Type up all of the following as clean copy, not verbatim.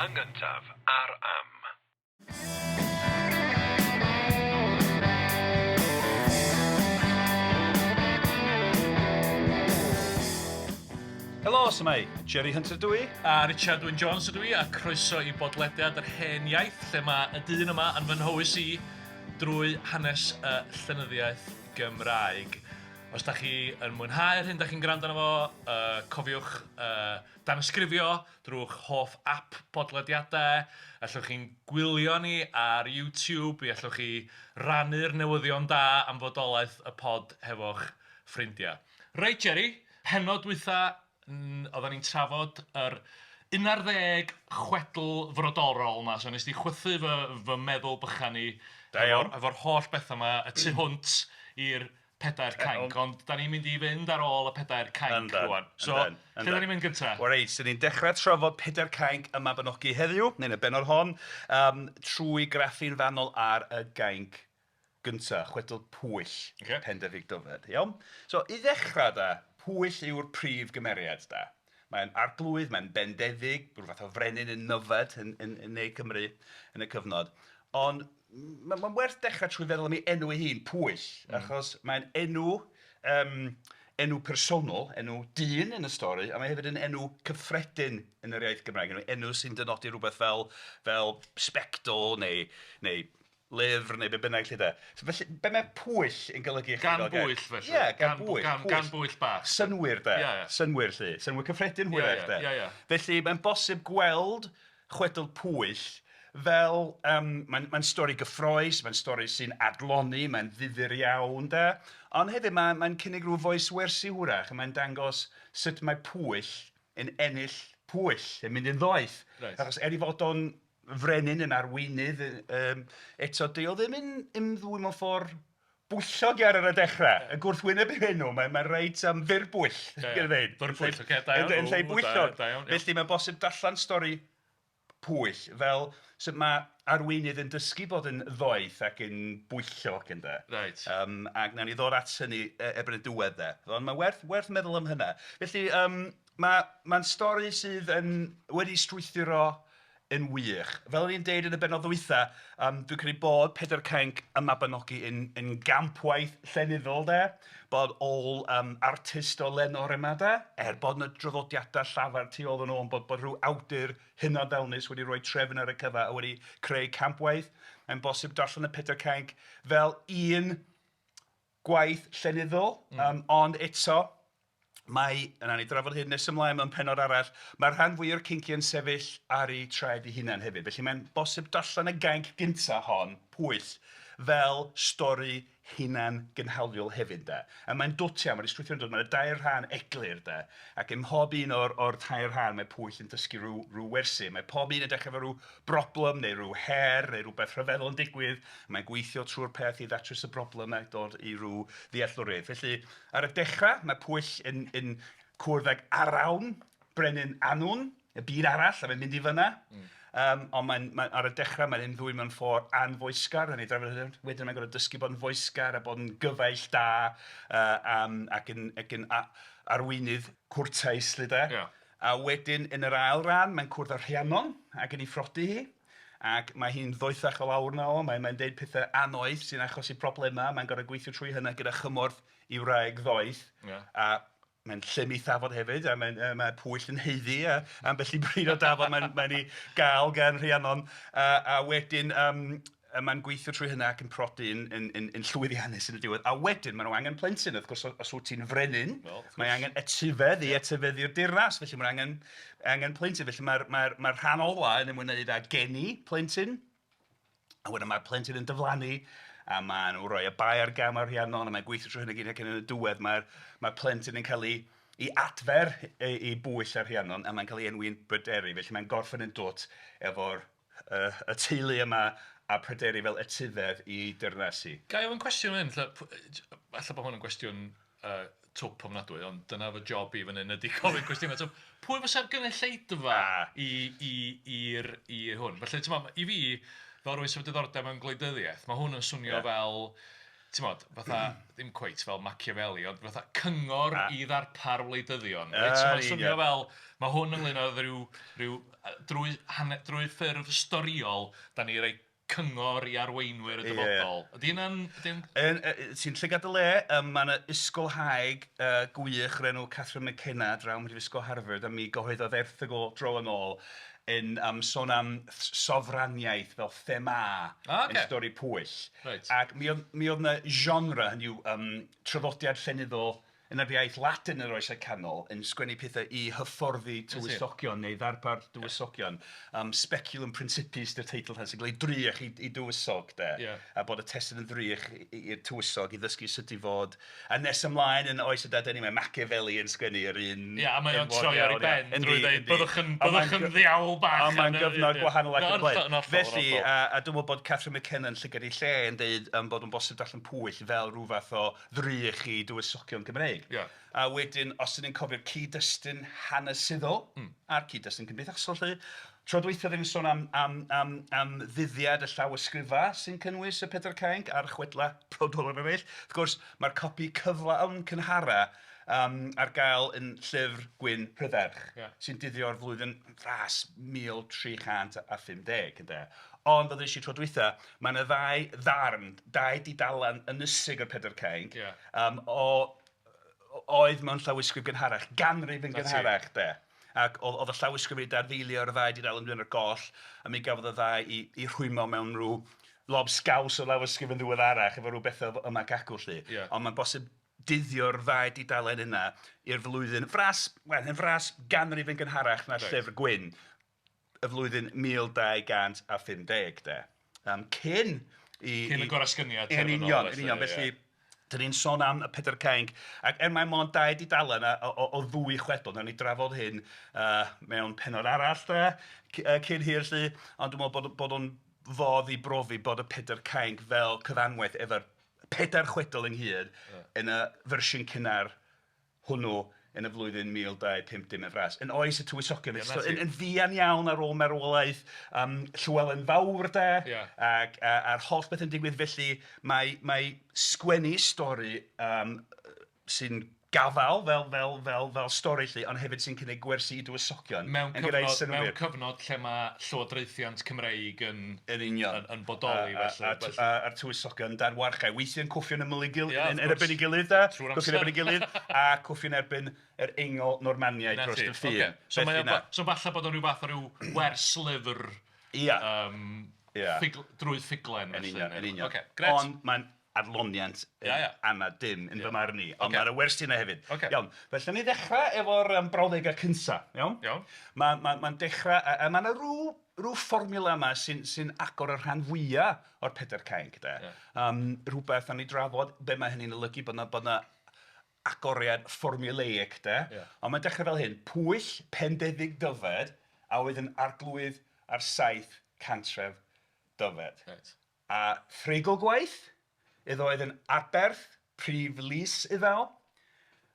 Yn gyntaf ar Am. Helo, su'mai? Jerry Hunter dw i. A Richard Wyn Jones ydw i, a croeso i bodlediad yr Hen Iaith, lle mae y dyn yma yn fy nhywys i drwy hanes y llenyddiaeth Gymraeg. Os da chi yn mwynhau'r hyn da chi'n gwrando arno fo, uh, cofiwch uh, danysgrifio drwy'ch hoff app podlediadau, allwch chi'n gwylio ni ar YouTube, i allwch chi rannu'r newyddion da am fodolaeth y pod hefo'ch ffrindiau. Reit Jerry, pennod dwytha oedden ni'n trafod yr 11 chwedl frodorol 'ma, so nes di chwythu fy, fy meddwl bychan i efo'r efo holl bethau 'ma y tu hwnt i'r pedair cainc, ond da ni'n mynd i fynd ar ôl y pedair cainc rwan. So, lle da ni'n mynd gyntaf? Wel reit, so ni'n dechrau trafod pedair cainc y Mabinogi heddiw, neu yn y bennod hon, um, trwy graffu'n fanwl ar y gainc gynta, chwedl Pwyll, okay. Pendefig Dyfed, iawn? So, i ddechrau da, Pwyll yw'r prif gymeriad da. Mae'n arglwydd, mae'n bendefig, rhyw fath o frenin yn Nyfed yn, yn, yn Ne Cymru yn y cyfnod. Ond mae'n ma werth dechrau trwy feddwl am ei enw ei hun, Pwyll, achos mae'n enw, um, enw personol, enw dyn yn y stori, a mae hefyd yn enw cyffredin yn yr iaith Gymraeg, enw, enw sy'n dynodi rhywbeth fel, fel sbectol neu, neu lyfr neu be bynnag 'lly de. So felly, be mae pwyll yn golygu i chi? Gan bwyll felly. Ie, gan bwyll. Gan, gan bwyll bach. Synnwyr de. Ie, ie. Synnwyr 'lly. Synnwyr cyffredin hwyrach de. Ie, ie. Felly mae'n bosib gweld chwedl Pwyll fel yym mae'n mae'n stori gyffrous, mae'n stori sy'n adlonni, mae'n ddifyr iawn de. Ond hefyd mae'n mae'n cynnig rhyw foes wersi hwyrach, a mae'n dangos sut mae Pwyll yn ennill pwyll, yn mynd yn ddoeth. Reit. Achos er ei fod o'n frenin, yn arweinydd, yym eto 'di o ddim yn ymddwyn mewn ffordd bwyllog iawn ar y dechrau. Y gwrthwyneb i'r enw, mae'n mae reit fyrbwyll, yeah, yeah. Fyrbwyll, oce, da iawn. Yn lle bwyllog. Da, iawn, Felly mae'n bosib darllen stori Pwyll fel sut mae arweinydd yn dysgu bod yn ddoeth ac yn bwyllog ynde. Reit. Um, ac nawn ni ddod at hynny erbyn y diwedd de. Ond mae werth, werth meddwl am hynna. Felly um, mae'n ma stori sydd yn wedi strwythuro yn wych. Fel o'n i'n deud yn y bennod ddwytha, yym dwi'n credu bod Pedair Cainc y Mabinogi yn yn gampwaith llenyddol de, bod ôl yym artist o lenor yma de, er bod 'na draddodiadau llafar tu ôl iddyn nhw, ond bod bod rhyw awdur hynod ddawnus wedi rhoi trefn ar y cyfa a wedi creu campwaith. Mae'n bosib darllen y Pedair Cainc fel un gwaith llenyddol, yym ond eto mae, a wnawn ni drafod hyn nes ymlaen mewn pennod arall, mae'r rhan fwyaf o'r cinciau yn sefyll ar eu traed eu hunain hefyd. Felly mae'n bosib darllen y gainc gyntaf hon, Pwyll, fel stori hunan-gynhaliol hefyd de. A mae'n dwt iawn, mae'n strwythur yn dwt, mae'n dair rhan eglur de. Ac ym mhob un o'r, o'r tair rhan mae Pwyll yn dysgu rhyw, rhyw wersi. Mae pob un yn dechrau efo rhyw broblem neu rhyw her neu rhywbeth rhyfeddol yn digwydd. Mae'n gweithio trwy'r peth i ddatrys y broblem a dod i ryw ddealltwriaeth. Felly Ar y dechrau, mae Pwyll yn yn cwrdd ag Arawn, brenin Annwn, y byd arall, a mae'n mynd i fan'na. Yym, ond mae'n... mae... ar y dechrau mae'n ymddwyn mewn ffordd anfoesgar, wnawn ni drafod hynny. Wedyn mae'n gorfod dysgu bod yn foesgar a bod yn gyfaill da yy am... ac yn ac yn arweinydd cwrtais 'lly de. Ia. A wedyn yn yr ail ran, mae'n cwrdd â Rhiannon ac yn ei phrodi hi. Ac mae hi'n ddoethach o lawr na o, mae'n mae'n deud pethau annoeth sy'n achosi problemau, mae'n gorfod gweithio trwy hynna gyda chymorth ei wraig ddoeth. Ia. A mae'n llymu thafod hefyd, a mae'n yy mae Pwyll yn haeddu a ambell i bryd o dafod mae'n mae'n ei gael gan Rhiannon. A a wedyn yym mae'n gweithio trwy hynna ac yn prodi yn yn yn yn llwyddiannus yn y diwedd. A wedyn maen nhw angen plentyn, wrth gwrs os wyt ti'n frenin, Wel, wrth gwrs. mae angen etifedd i etifeddu'r deyrnas, felly mae'n angen angen plentyn. Felly mae'r mae'r mae'r rhan ola yn ymwneud â geni plentyn. A wedyn mae'r plentyn yn diflannu a maen nhw'n rhoi y bai ar gam ar Rhiannon a mae'n gweithio trwy hynny gyd ac yn y diwedd mae'r mae'r plentyn yn cael ei ei adfer i i Bwyll a Rhiannon a mae'n cael ei enwi'n Pryderi. Felly mae'n gorffen yn dwt efo'r y teulu yma a Pryderi fel etifedd i deyrnas hi. Ga i ofyn cwestiwn fan hyn? Ella bod hwn yn gwestiwn yy twp ofnadwy, ond dyna fy job i fan hyn ydy gofyn cwestiynau twp. Pwy fysa'r gynulleidfa i i i'r i hwn? Felly timod, i fi, fel rhywun sydd efo diddordeb mewn gwleidyddiaeth, mae hwn yn swnio fel... Ti'mod, fatha, ddim cweit fel Machiavelli, ond fatha cyngor i ddarpar wleidyddion. Reit, so mae'n swnio fel, mae hwn ynglyn â ryw, ryw, drwy hane- drwy ffurf storïol, dan ni'n rhoi cyngor i arweinwyr y dyfodol. Ydy hynna'n... Ydy hynna'n... Yn, ti'n llygad dy le, mae 'na ysgolhaig gwych o'r enw Catherine McKenna draw ym Mhrifysgol Harvard a mi gyhoeddodd erthygl dro yn ôl yn sôn am sofraniaeth fel thema yn stori Pwyll. Ac mi oedd mi oedd 'na genre, hynny yw traddodiad llenyddol yn yr iaith Ladin yn yr Oesau Canol yn sgwennu pethau i hyfforddi tywysogion neu ddarpar dywysogion. Speculum Principis 'di'r teitl sy'n cael ei drych i dywysog de. A bod y testun yn ddrych i'r tywysog i ddysgu sut i fod. A nes ymlaen yn Oes y Dadeni mae Machiavelli yn sgwennu yr un... Ia, a mae o'n troi ar ei ben drwy ddeud "byddwch yn byddwch yn ddiawl bach". Ond mae'n gyfnod gwahanol ac yn y blaen. Felly, a dwi'n meddwl bod Catherine McKenna yn llygad ei lle yn deud bod o'n bosib darllen Pwyll fel rhyw fath o ddrych i dywysogion Cymreig. A wedyn, os dan ni'n cofio'r cyd-destun hanesyddol a'r cyd-destun cymdeithasol 'lly, tro dwytha oedden ni'n sôn am am am am ddyddiad y llawysgrifau sy'n cynnwys y Pedair Cainc a'r chwedlau brodorol eraill. Wrth gwrs, mae'r copi cyflawn cynhara ar gael yn Llyfr Gwyn Rhydderch, sy'n dyddio o'r flwyddyn fras 1350 ynde. Ond fel ddeudais i tro dwytha, mae 'na ddau ddarn, dau dudalen ynysig o'r Pedair Cainc o oedd mewn llawysgrif gynharach, ganrif yn gynharach 'de. Ac oedd y llawysgrif wedi dadfeilio ar y ddau dudalen mynd ar goll, a mi gafodd y ddau eu rhwymo mewn rhyw lobsgaws o lawysgrif yn ddiweddarach efo rhyw bethau yma ac acw 'lly. Ond mae'n bosib dyddio'r ddau dudalen yna i'r flwyddyn fras, wel yn fras ganrif yn gynharach na'r Llyfr Gwyn, y flwyddyn 1250 de. Cyn i... Cyn y goresgyniad terfynol. Yn union, yn union. Felly, dan ni'n sôn am y Pedair Cainc ac er mai mond dau dudalen o ddwy chwedl, wnawn ni drafod hyn mewn pennod arall de, cyn hir 'lly, ond dwi'n meddwl bod o'n fodd i brofi bod y Pedair Cainc fel cyfanwaith efo'r pedair chwedl ynghyd yn y fersiwn cynnar hwnnw yn y flwyddyn 1250 yn fras. Yn oes y tywysogion, so yn fuan iawn ar ôl marwolaeth Llywelyn Fawr de, ac a'r holl beth yn digwydd felly mae mae sgwennu stori sy'n gafael fel fel fel fel stori 'lly, ond hefyd sy'n cynnig gwersi i dywysogion Mewn cyfnod, mewn cyfnod lle mae llywodraethiant Cymreig yn... Yn union. Yn bodoli felly. A'r tywysogion dan warchae. Weithiau'n cwffio'n ymyl ei gilydd, yn erbyn ei gilydd de. Trwy'r amser. Cwffio'n erbyn ei gilydd a cwffio'n erbyn yr Eingl Normaniaid dros y ffin. So, mae o, so falle bod o'n rhyw fath o ryw werslyfr... Ia. Ia. Drwy ffuglen felly. Yn union, yn union. Ocê, grêt. Ond mae'n adloniant anad dim yn fy marn i. Ond mae 'na wersi yna hefyd. Iawn, felly wnawn ni ddechrau efo'r brawddegau cynta, iawn? Iawn. Mae'n ma, ma dechrau, a mae yna rhyw, rhyw fformiwla yma sy'n sy agor y rhan fwyaf o'r pedair cainc. De. Yeah. Rhywbeth wnawn ni drafod be mae hynny'n olygu, bod yna bod 'na agoriad fformiwläig. De. Ond mae'n dechrau fel hyn, Pwyll Pendefig Dyfed a oedd yn arglwydd ar saith cantref Dyfed. Reit. A threigl gwaith iddo oedd yn aberth prif lys iddaw,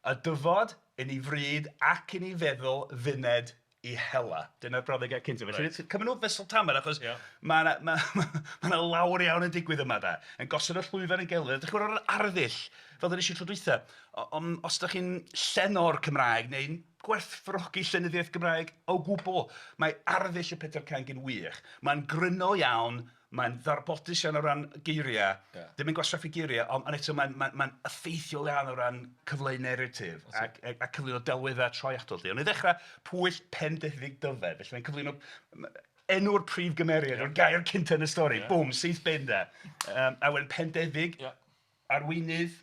a dyfod yn ei fryd ac yn ei feddwl fyned i hela. Dyna'r brawddegau cyntaf. Felly cymryd nhw fesul tamad achos mae 'na ma' ma' 'na lawer iawn yn digwydd yma de. Yn gosod y llwyfan yn gelfydd. Dach chi'n gwybod yr arddull, fel ddeudais i tro dwytha, ond os dach chi'n llenor Cymraeg neu'n gwerthfawrogi llenyddiaeth Gymraeg o gwbl, mae arddull y Pedair Cainc yn wych. Mae'n gryno iawn, Mae'n ddarbodus iawn o ran geiriau, ddim yn gwastraffu geiriau, ond eto mae'n mae'n mae'n effeithiol iawn o ran cyfleu naratif ac a cyflwyno delweddau trawiadol 'lly. Ond i ddechrau, Pwyll Pendefig Dyfed, felly mae'n cyflwyno enw'r prif gymeriad, o'r gair cyntaf yn y stori, bwm, syth bin de. A wedyn Pendefig, arweinydd,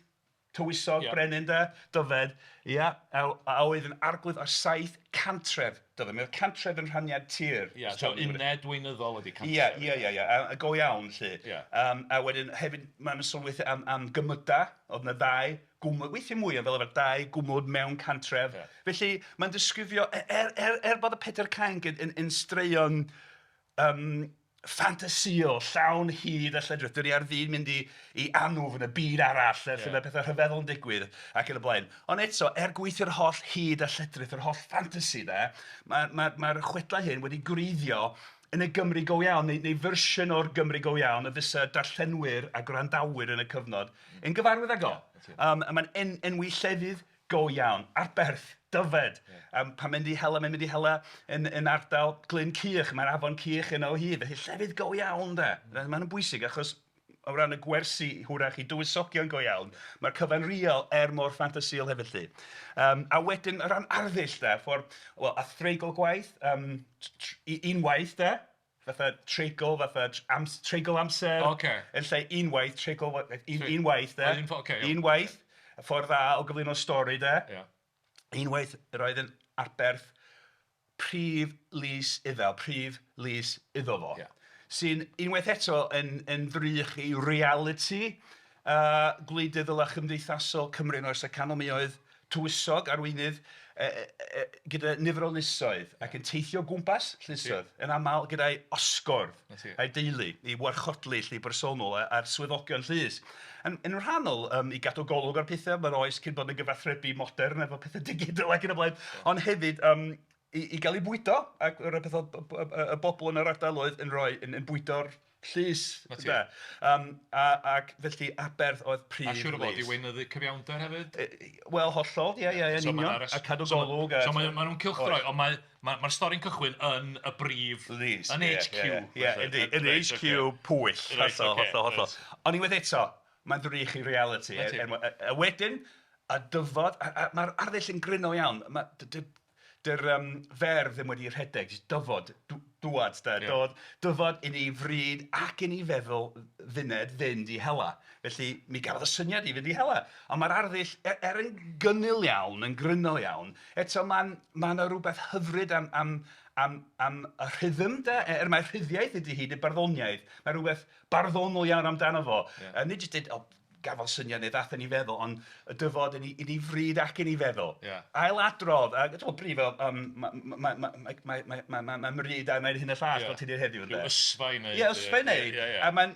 Tywysog, brenin de, Dyfed, ia, a oedd yn arglwydd ar saith cantref Dyfed. Mi oedd cantref yn rhaniad tir. Ia, so uned weinyddol ydy cantref. Ia, ia, ia, ia, a go iawn 'lly. A wedyn hefyd mae'n sôn weithiau am am gymydau, oedd 'na ddau gwmwd, weithiau mwy, ond fel arfer dau gwmwd mewn cantref. Felly mae'n disgrifio, er er er bod y Pedair Cainc yn yn yn straeon ffantasïol, llawn hud a lledrith. Dan ni ar fin mynd i i Annwfn, y byd arall, lle mae pethau rhyfeddol yn digwydd ac yn y blaen. Ond eto, er gweithio'r holl hud a lledrith, yr holl ffantasi de, mae'r mae, mae'r chwedlau hyn wedi gwreiddio yn y Gymru go iawn, neu, neu fersiwn o'r Gymru go iawn y fysa darllenwyr a gwrandawyr yn y cyfnod yn gyfarwydd ag o. A mae'n enwi llefydd go iawn, Arberth, Dyfed. Pan mae'n mynd i hela, mae'n mynd i hela yn ardal Glyn Cych, mae'r afon Cych yno o hyd. Felly llefydd go iawn de. Mae'n bwysig achos o ran y gwersi hwyrach i dywysogion go iawn, mae'r cyfan real er mor ffantasïol hefyd 'lly. A wedyn o ran arddull de, ffordd, wel, a threigl gwaith, unwaith de, fatha treigl, fatha treigl amser. Yn lle unwaith, treigl, unwaith de. Unwaith, y ffordd dda o gyflwyno stori de. Unwaith yr oedd yn Arberth prif lys iddaw, prif lys iddo fo. Sy'n unwaith eto yn ddrych i realiti gwleidyddol a chymdeithasol Cymru yn Oes y Canol. Mi oedd tywysog, arweinydd, gyda nifer o lysoedd ac yn teithio o gwmpas llysoedd, yn aml gyda'i osgordd a'i deulu, i warchodlu llu bersonol a'r swyddogion llys. Yn rhannol i gadw golwg ar pethau, mae'r oes cyn bod yn gyfathrebu modern efo pethau digidol ac yn y blaen, ond hefyd i gael ei bwydo, ac yr peth oedd y bobl yn yr ardaloedd yn rhoi, yn bwydo'r llys. 'De. Ac felly Aberth oedd prif lys. A siŵr o fod i weinyddu cyfiawnder hefyd? Wel hollol, ia ia yn union, a cadw golwg. So maen nhw'n cylchdroi, ond mae'r stori'n cychwyn yn y brif... Lys. Yn HQ. Ia, yndi, yn HQ Pwyll, hollol, hollol, hollol. Ond unwaith eto, mae'n ddrych i realiti. A wedyn, a dyfod, a mae'r arddull yn gryno iawn. Dy'r ferf ddim wedi rhedeg, jyst dyfod, dŵad de, dod, dyfod yn ei fryd ac yn ei feddwl funed fynd i hela. Felly mi gafodd y syniad i fynd i hela. Ond mae'r arddull, er yn gynnil iawn, yn gryno iawn, eto mae'n ma' 'na rywbeth hyfryd am, am, am, am y rhythm de, er mai rhyddiaith ydy hi, nid barddoniaeth, mae rhywbeth barddonol iawn amdano fo. A nid jyst deud, "O, gafodd syniad neu ddaeth yn ei feddwl, ond y dyfod yn ei fryd ac yn ei feddwl. Ail-adrodd, a ti'n gwybod, brif fel, mae mryd a mae'n hyn a llall fel ti'n dweud heddiw. Rhyw ysfa i wneud. Ie, ysfa i wneud. A mae'n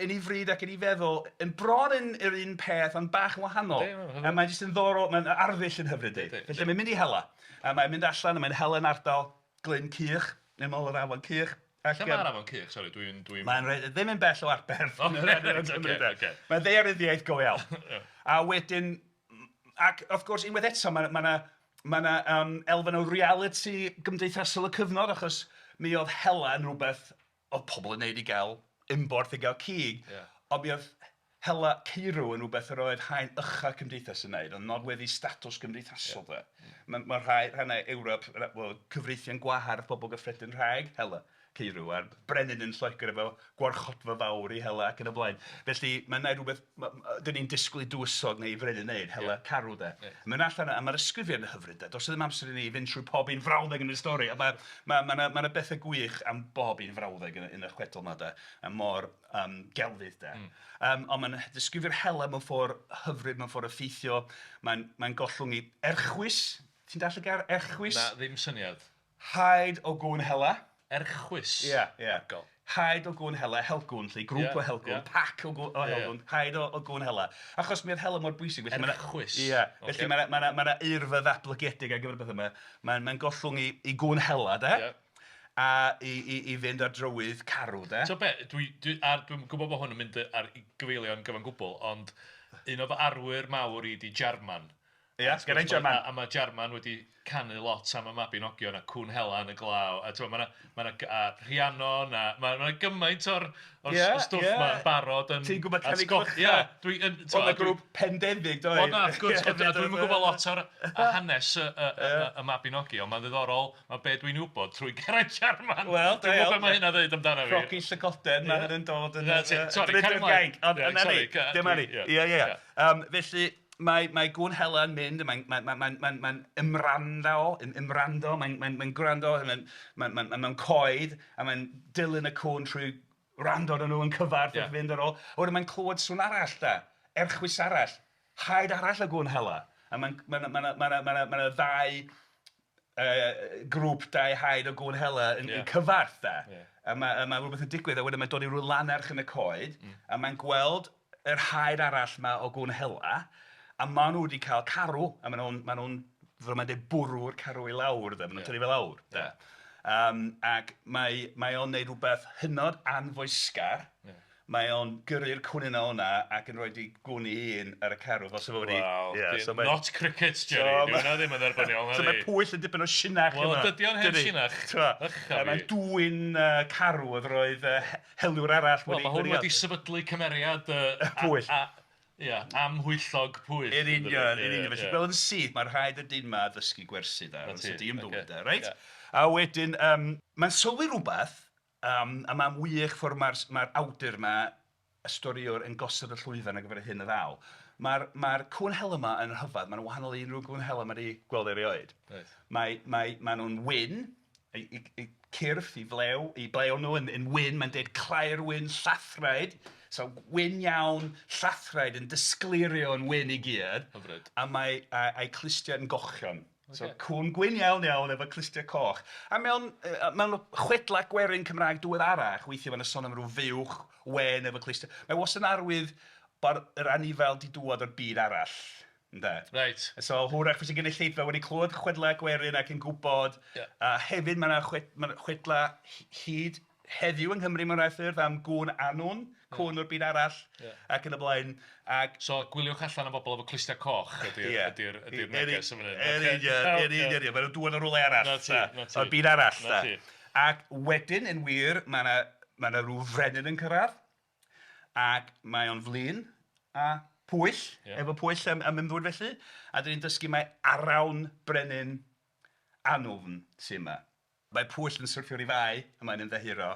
yn ei fryd ac yn ei feddwl, yn bron yn yr un peth, ond bach yn wahanol. A mae'n jyst yn ddiddorol, mae'n arddull yn hyfryd. Felly mae'n mynd i hela. A mae'n mynd allan, a mae'n hela yn ardal Glyn Cych, neu ymyl yr afon Cych. Lle mae'r afon Cych? Sori, dwi'n... Dwi Mae'n rhaid, ddim yn bell o Arberth. Mae'n ddaearyddiaeth go iawn. A wedyn, ac wrth gwrs, unwaith eto, mae 'na ma 'na elfen o realiti gymdeithasol y cyfnod, achos mi oedd hela yn rhywbeth oedd pobl yn neud i gael imborth, i gael cig, ond mi oedd hela ceirw yn rhywbeth yr oedd haen ucha cymdeithas yn neud, oedd nodweddu statws cymdeithasol de. Mae rhai rhannau Ewrop, wel, cyfreithiau'n gwahardd pobl gyffredin rhag hela ceirw, a'r brenin yn Lloegr efo gwarchodfa fawr i hela ac yn y blaen. Felly mae'n neud rhywbeth, dyn ni'n disgwyl i dywysog neu i frenin neud, hela carw de. Mae'n allan, a mae'r ysgrifen yn hyfryd de, does 'na ddim amser i ni fynd trwy pob un frawddeg yn y stori, a mae 'na ma 'na bethau gwych am bob un frawddeg yn y chwedl 'ma de, a mor gelfydd de. Ond mae'n disgrifio'r hela mewn ffordd hyfryd, mewn ffordd effeithiol. Mae'n gollwng i erchwys. Ti'n dallt y gair erchwys? Na, ddim syniad. Haid o gŵn hela. Erchwys? Ia, ia. Haid o gŵn hela, helgwn 'lly, grŵp o helgwn, pac o helgwn, haid o gŵn hela. Achos mi oedd hela mor bwysig. Felly Erchwys. Ia, felly mae 'na eirfa ddatblygedig ar gyfer y pethau yma. Mae'n gollwng i gŵn hela de. A i fynd ar drywydd carw de. Ti'n be, dwi, dwi, ar, dwi'n gwybod bod hwn yn mynd ar i gyfeilion gyfan gwbl, ond un o fy arwyr mawr i 'di Jarman. Ia, Geraint Jarman. A mae Jarman wedi canu lot am y Mabinogion a Cŵn Hela yn y Glaw. A ti'n gwbod, mae 'na, mae 'na, a Rhiannon a mae 'na gymaint o'r o'r stwff 'ma yn barod yn... Ti'n gwybod Canu Clychau? Ia, dwi yn... Oedd 'na grŵp Pendefig doedd? Oedd 'na wrth gwrs, a dwi'm yn gwybod lot o'r hanes y Mabinogi, ond mae'n ddiddorol. Mae be dwi'n wybod trwy Geraint Jarman. Wel, da iawn. Dwi'm yn gwybod be mae hynna'n ddeud amdano fi. Crogi llygoden, mae hynny'n dod yn... Sori, caria mlaen. Ond na ni, dyma ni. Ia, ia, ia. Felly, mae Gwn Hela'n mynd, mae'n mae ymrando, yn ymrando, mae'n gwrando, mae'n mewn coed, a mae'n dilyn y cŵn trwy wrando arnyn nhw yn cyfarth wrth fynd ar ôl. A wedyn mae'n clywed sŵn arall de, erchwys arall, haid arall o gŵn hela. A mae'n... mae 'na... mae 'na... mae 'na... mae 'na ddau grŵp, dau haid o gŵn hela yn cyfarth de. A mae rhywbeth yn digwydd a wedyn mae'n dod i ryw lannerch yn y coed a mae'n gweld yr haid arall 'ma o gŵn hela a maen nhw wedi cael carw a maen nhw'n, maen nhw'n, fel mae'n dweud, bwrw'r carw i lawr de, maen nhw'n tynnu fe lawr de. Ac mae mae o'n wneud rhywbeth hynod anfoesgar. Mae o'n gyrru'r cwn yna o'na ac yn rhoid ei gwn ei hun ar y carw fel 'sa fo wedi... Wel, Ia, so mae... Not crickets, Jerry. So Dyw hynna ddim yn dderbyniol, So nadi? mae Pwyll yn dipyn o sinach Wel, yma. dydy o'n hen Dydi? sinach. T'mo'? Ych a A mae'n fi. dwyn carw oedd roedd heliwr arall Wel, wedi... mae hwn wedi sefydlu cymeriad... Pwyll. Ia, amhwyllog Pwyll. Yn union, yn union. Felly, Ie. gweld yn syth, mae'n rhaid i'r dyn 'ma ddysgu gwersi de. 'Na ti, So di ymddwyn ocê. de, reit? Ie. A wedyn, mae'n sylwi rhywbeth, a mae'n wych ffordd mae'r mae'r awdur 'ma, y storïwr, yn gosod y llwyfan ar gyfer yr hyn a ddaw. Mae'r mae'r cŵn hela 'ma yn rhyfedd, maen nhw'n wahanol i unrhyw gŵn hela mae 'di gweld erioed. Reit. Mae nhw'n wyn, eu cyrff, eu flew, eu blew nhw yn yn wyn, mae'n deud claerwyn llathraid, so wyn iawn, llathraid yn disgleirio yn wyn i gyd. Hyfryd. A mae a'i clustiau yn gochion. So cŵn gwyn iawn iawn efo clustiau coch. A mewn chwedlau gwerin Cymraeg diweddarach, weithiau mae 'na sôn am ryw fuwch wen efo clustiau. Mae wastad yn arwydd bod yr anifail 'di dŵad o'r byd arall, ynde. Reit. So hwyrach fysa gynulleidfa wedi clywed chwedlau gwerin ac yn gwybod. A hefyd mae 'na chwedlau hyd heddiw yng Nghymru mewn rhai ffyrdd am gŵn Annwn, cŵn o'r byd arall ac yn y blaen. Ac... So gwyliwch allan am bobl efo clustiau coch ydy'r ydy ydy neges yn fan hyn. Yn union, yn union, maen nhw'n dŵad o rywle arall. 'Na ti, 'na ti. O'r byd arall. 'Na ti. Ac wedyn, yn wir, mae 'na mae 'na ryw frenin yn cyrraedd ac mae o'n flin a Pwyll, efo Pwyll am ymddwyn felly, a dan ni'n dysgu mai Arawn brenin Annwfn sy' 'ma. Mae Pwyll yn syrthio ar ei fai a mae'n ymddiheuro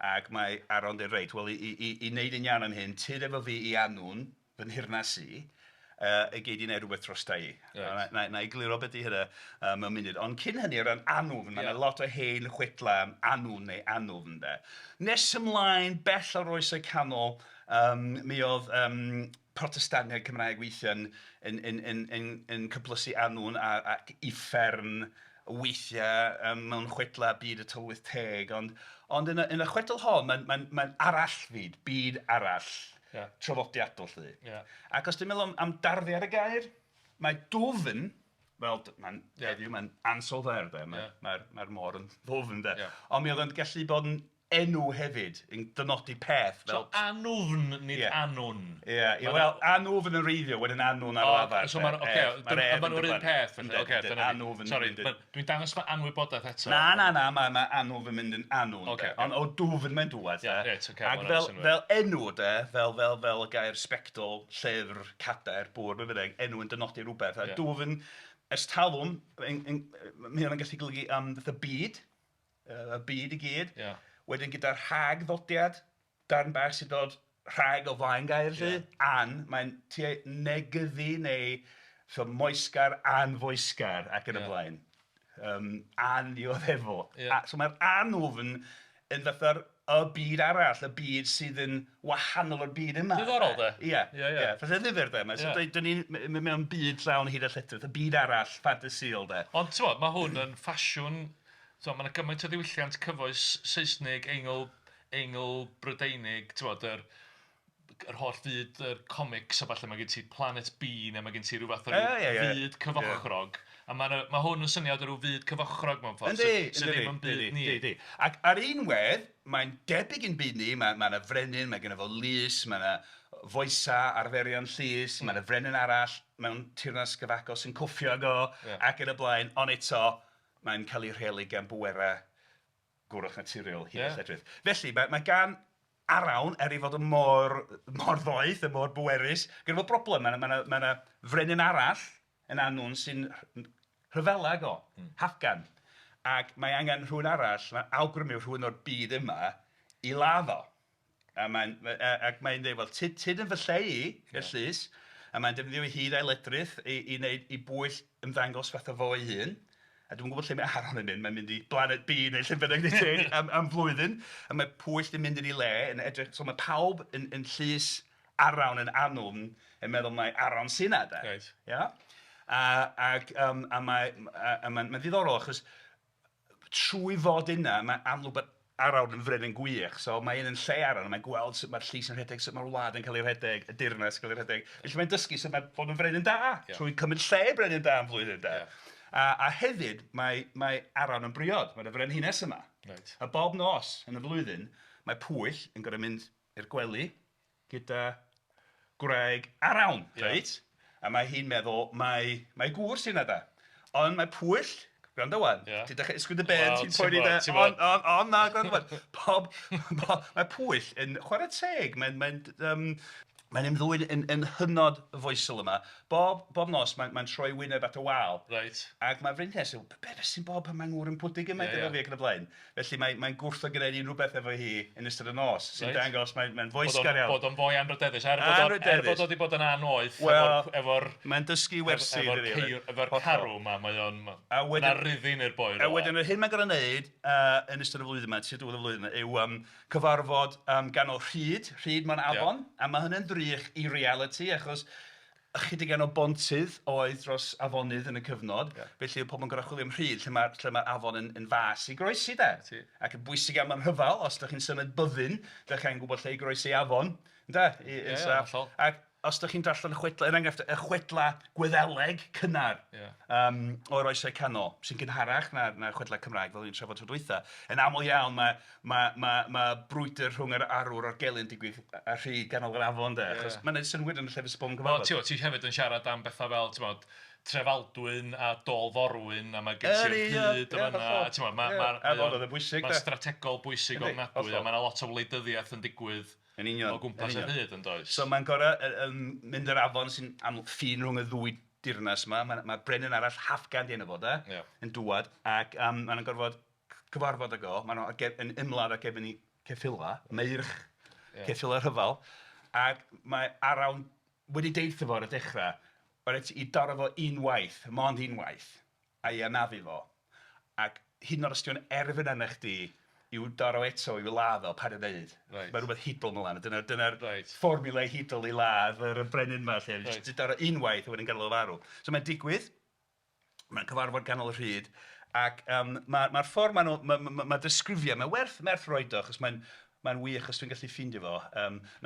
ac mae Arawn yn dweud "Reit, wel i i i wneud yn iawn am hyn, tyrd efo fi i Annwn, fy nhyrnas i, y gei di wneud rhywbeth drosta i." Reit. Na i egluro be 'di hynna mewn munud. Ond cyn hynny, o ran Annwfn, mae 'na lot o hen chwedlau am Annwn neu Annwfn de. Nes ymlaen, bell o'r Oesau Canol, mi oedd Protestaniaid Cymraeg weithiau yn yn yn yn yn cyplysu Annwn ac uffern weithiau mewn chwedlau byd y tylwyth teg, ond ond yn y yn y chwedl hon, mae'n mae'n mae'n arallfyd, byd arall traddodiadol 'lly. Ac os ti'n meddwl am darddiad y gair, mae dwfn, fel mae'n heddiw mae'n ansoddair de, mae'r mae'r mae'r môr yn ddwfn de, ond mi oedd o'n gallu bod yn enw hefyd yn dynodi peth fel... So Annwfn nid Annwn. Ie, ie, wel Annwfn yn wreiddiol, wedyn Annwn ar lafar. So ma'n ocê, maen nhw'r un peth felly, ocê, dyna ni. Sori, dwi'n dangos fy anwybodaeth eto. Na, na, na, mae Annwfn yn mynd yn Annwn de, ond o dwfn mae'n dŵad de. Reit, ocê. Ac fel enw de, fel y gair sbectol, llyfr, cadair, bwrdd, be bynnag, enw yn dynodi rhywbeth. A dwfn, ers talwm, mae hwnna'n gallu golygu fatha byd, y byd i gyd. Ia. Wedyn gyda'r rhagddodiad, darn bach sy'n dod rhag o flaen gair 'lly, an, mae'n tua negyddu neu so moesgar, anfoesgar ac yn y blaen. Annioddefol. Ia. So mae'r annwfn yn fatha'r y byd arall, y byd sydd yn wahanol o'r byd yma. Diddorol de. Ia, ia. Fatha ddifyr de. Mae, so dan ni'n mewn byd llawn hud a lledrith, y byd arall ffantasïol de. Ond ti'mod, mae hwn yn ffasiwn. Ti'mod, mae 'na gymaint o ddiwylliant cyfoes Saesneg, Eingl, Eingl-Brydeinig, ti'mod, yr yr holl fyd, yr comics a ballu, mae gen ti Planet B neu mae gen ti rhyw fath o ryw fyd cyfochrog. A ma' 'na... ma' hwn yn syniad o ryw fyd cyfochrog mewn ffordd sydd ddim yn byd ni. Yndi, yndi. Ac ar un wedd, mae'n debyg i'n byd ni, mae 'na frenin, mae gynno fo lys, mae 'na foesau, arferion llys, mae 'na frenin arall mewn teyrnas gyfagos sy'n cwffio ag o, ac yn y blaen, ond eto mae'n cael ei rheoli gan bwerau goruwchnaturiol hud a lledrith. Felly, mae gan Arawn, er ei fod yn mor mor ddoeth a mor bwerus, gynno fo broblem. Mae 'na mae 'na mae 'na frenin arall yn Annwn sy'n rhyfela ag o, Hafgan. Ac mae angen rhywun arall, mae'n awgrymu rhywun o'r byd yma i ladd o. A mae'n ac mae'n dweud, wel, tyd tyd yn fy lle i, i'r llys. A mae'n defnyddio ei hud a'i ledrith i i wneud i Bwyll ymddangos fatha fo ei hun. A dwi'm yn gwybod lle mae Arawn yn mynd, mae'n mynd i Planet B neu lle bynnag am am flwyddyn. A mae Pwyll yn mynd yn ei le, yn edrych... So mae pawb yn yn llys Arawn yn Annwn yn meddwl mai Arawn sy 'na de. Reit. Ia? A ac a mae a mae'n mae'n ddiddorol achos trwy fod yna, mae'n amlwg bod Arawn yn frenin gwych. So mae un yn lle Arawn a mae'n gweld sut mae'r llys yn rhedeg, sut mae'r wlad yn cael ei rhedeg, y deyrnas yn cael ei rhedeg. Felly mae'n dysgu sut mae bod yn frenin da trwy cymryd lle brenin da am flwyddyn de. A a hefyd mae mae Arawn yn briod, mae 'na frenhines yma. Reit. A bob nos yn y flwyddyn mae Pwyll yn gorfod mynd i'r gwely gyda gwraig Arawn, reit? A mae hi'n meddwl mai mai gŵr sy 'na de. Ond mae Pwyll, gwrando ŵan, ti'n dechrau ysgwyd dy ben, ti'n poeni de, ond, ond, ond na, gwrando ŵan, pob, pob, mae Pwyll yn chwarae teg, mae'n, mae'n, um, mae'n ymddwyn yn, yn hynod foesol yma. Bob, bob nos mae'n mae troi wyneb at y wal. Reit. Ac mae'r frenhines yn, be, be sy'n bod pan mae'n ngŵr yn pwdu gymaint efo fi ac yn y blaen. Felly mae'n mae gwrthod gwneud unrhyw beth efo hi yn ystod y nos, sy'n reit. dangos mae'n mae foesgar iawn. Bod o'n fwy anrhydeddus, er bod, o'n, er bod o wedi bod yn anoeth well, efo'r... Efo mae'n dysgu wersi. Efo'r efo carw yma, mae o'n... Mae rhyddin i'r boi. A wedyn, yr hyn mae'n gorfod wneud yn ystod y flwyddyn yma, tua diwedd y flwyddyn yma, yw cyfarfod ganol rhyd, rhyd mewn afon, yeah. A mae hynny'n ddrych i realiti, achos ychydig iawn o bontydd oedd dros afonydd yn y cyfnod, yeah. Felly oedd pobl yn gorfod chwilio am rhyd lle mae'r lle mae afon yn, yn fas i groesi de. Ti. Ac yn bwysig iawn mewn rhyfel, os ydych chi'n symud byddin, ydych chi'n gwybod lle i groesi afon. Ynde? I, yeah, yeah, ac os ydych chi'n darllen chwedlau, er enghraifft, y chwedlau Gwyddeleg cynnar yeah. o'r Oesau Canol, sy'n gynharach na'r na chwedlau Cymraeg, fel ni'n trafod tro dwytha, yn aml iawn mae, mae, mae, mae brwydr rhwng yr arwr a'r gelyn digwydd ar rhy ganol yr afon, de, yeah. Achos mae'n gwneud synnwyr yn y llefydd sy'n bod yn gyfarfod. Wel, ti hefyd yn siarad am bethau fel, ti'n bod, Trefaldwyn a Dôl Forwyn a mae gen ti'r hyd yn fan'na a ti'mod ma' ma' mae o'n strategol bwysig ofnadwy a mae 'na lot o wleidyddiaeth yn digwydd Yn union. O gwmpas yr hyd yn does? So mae'n gorau mynd yr afon sy'n aml ffin rhwng y ddwy dirnas yma. Mae, mae brenin arall, Hafgan di enw fo, de, yeah. yn dŵad, ac maen nhw'n gorfod cyfarfod ag o. Maen nhw yn ymladd ar gefn i ceffyla, meirch yeah. ceffyla rhyfel, ac mae Arawn wedi deitha fo ar y dechrau, reit, i daro fo unwaith, mond unwaith, a'i anafu fo. Ac hyd yn oed os 'di o'n erfyn arna chdi i'w daro eto, i'w ladd o, paid â neud. Reit. Mae rhywbeth hudol yn mynd lan. Dyna'r dyna reit. fformiwla hudol i ladd yr brenin yma lle. Reit. Jyst daro unwaith a wedyn gadael o farw. So mae'n digwydd, mae'n cyfarfod ganol y rhyd, ac mae'r ma ffordd maen nhw, mae ma, ma, ma disgrifiad, mae'n werth, werth roed o, achos mae'n mae'n wych os dwi'n gallu ffeindio fo,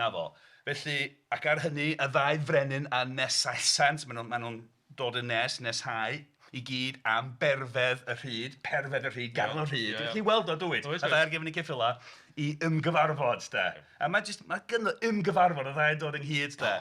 'na fo. Felly, ac ar hynny, y ddau frenin a nesaesant, maen nhw'n maen nhw dod yn nes, neshau, i gyd am berfedd y rhyd, perfedd y rhyd, ganol y rhyd. Ti'n gallu weld o, dwyt? Oes, A ddau ar gefn eu ceffylau i ymgyfarfod, de. A mae jyst, mae gynno ymgyfarfod, y ddau yn dod ynghyd, de.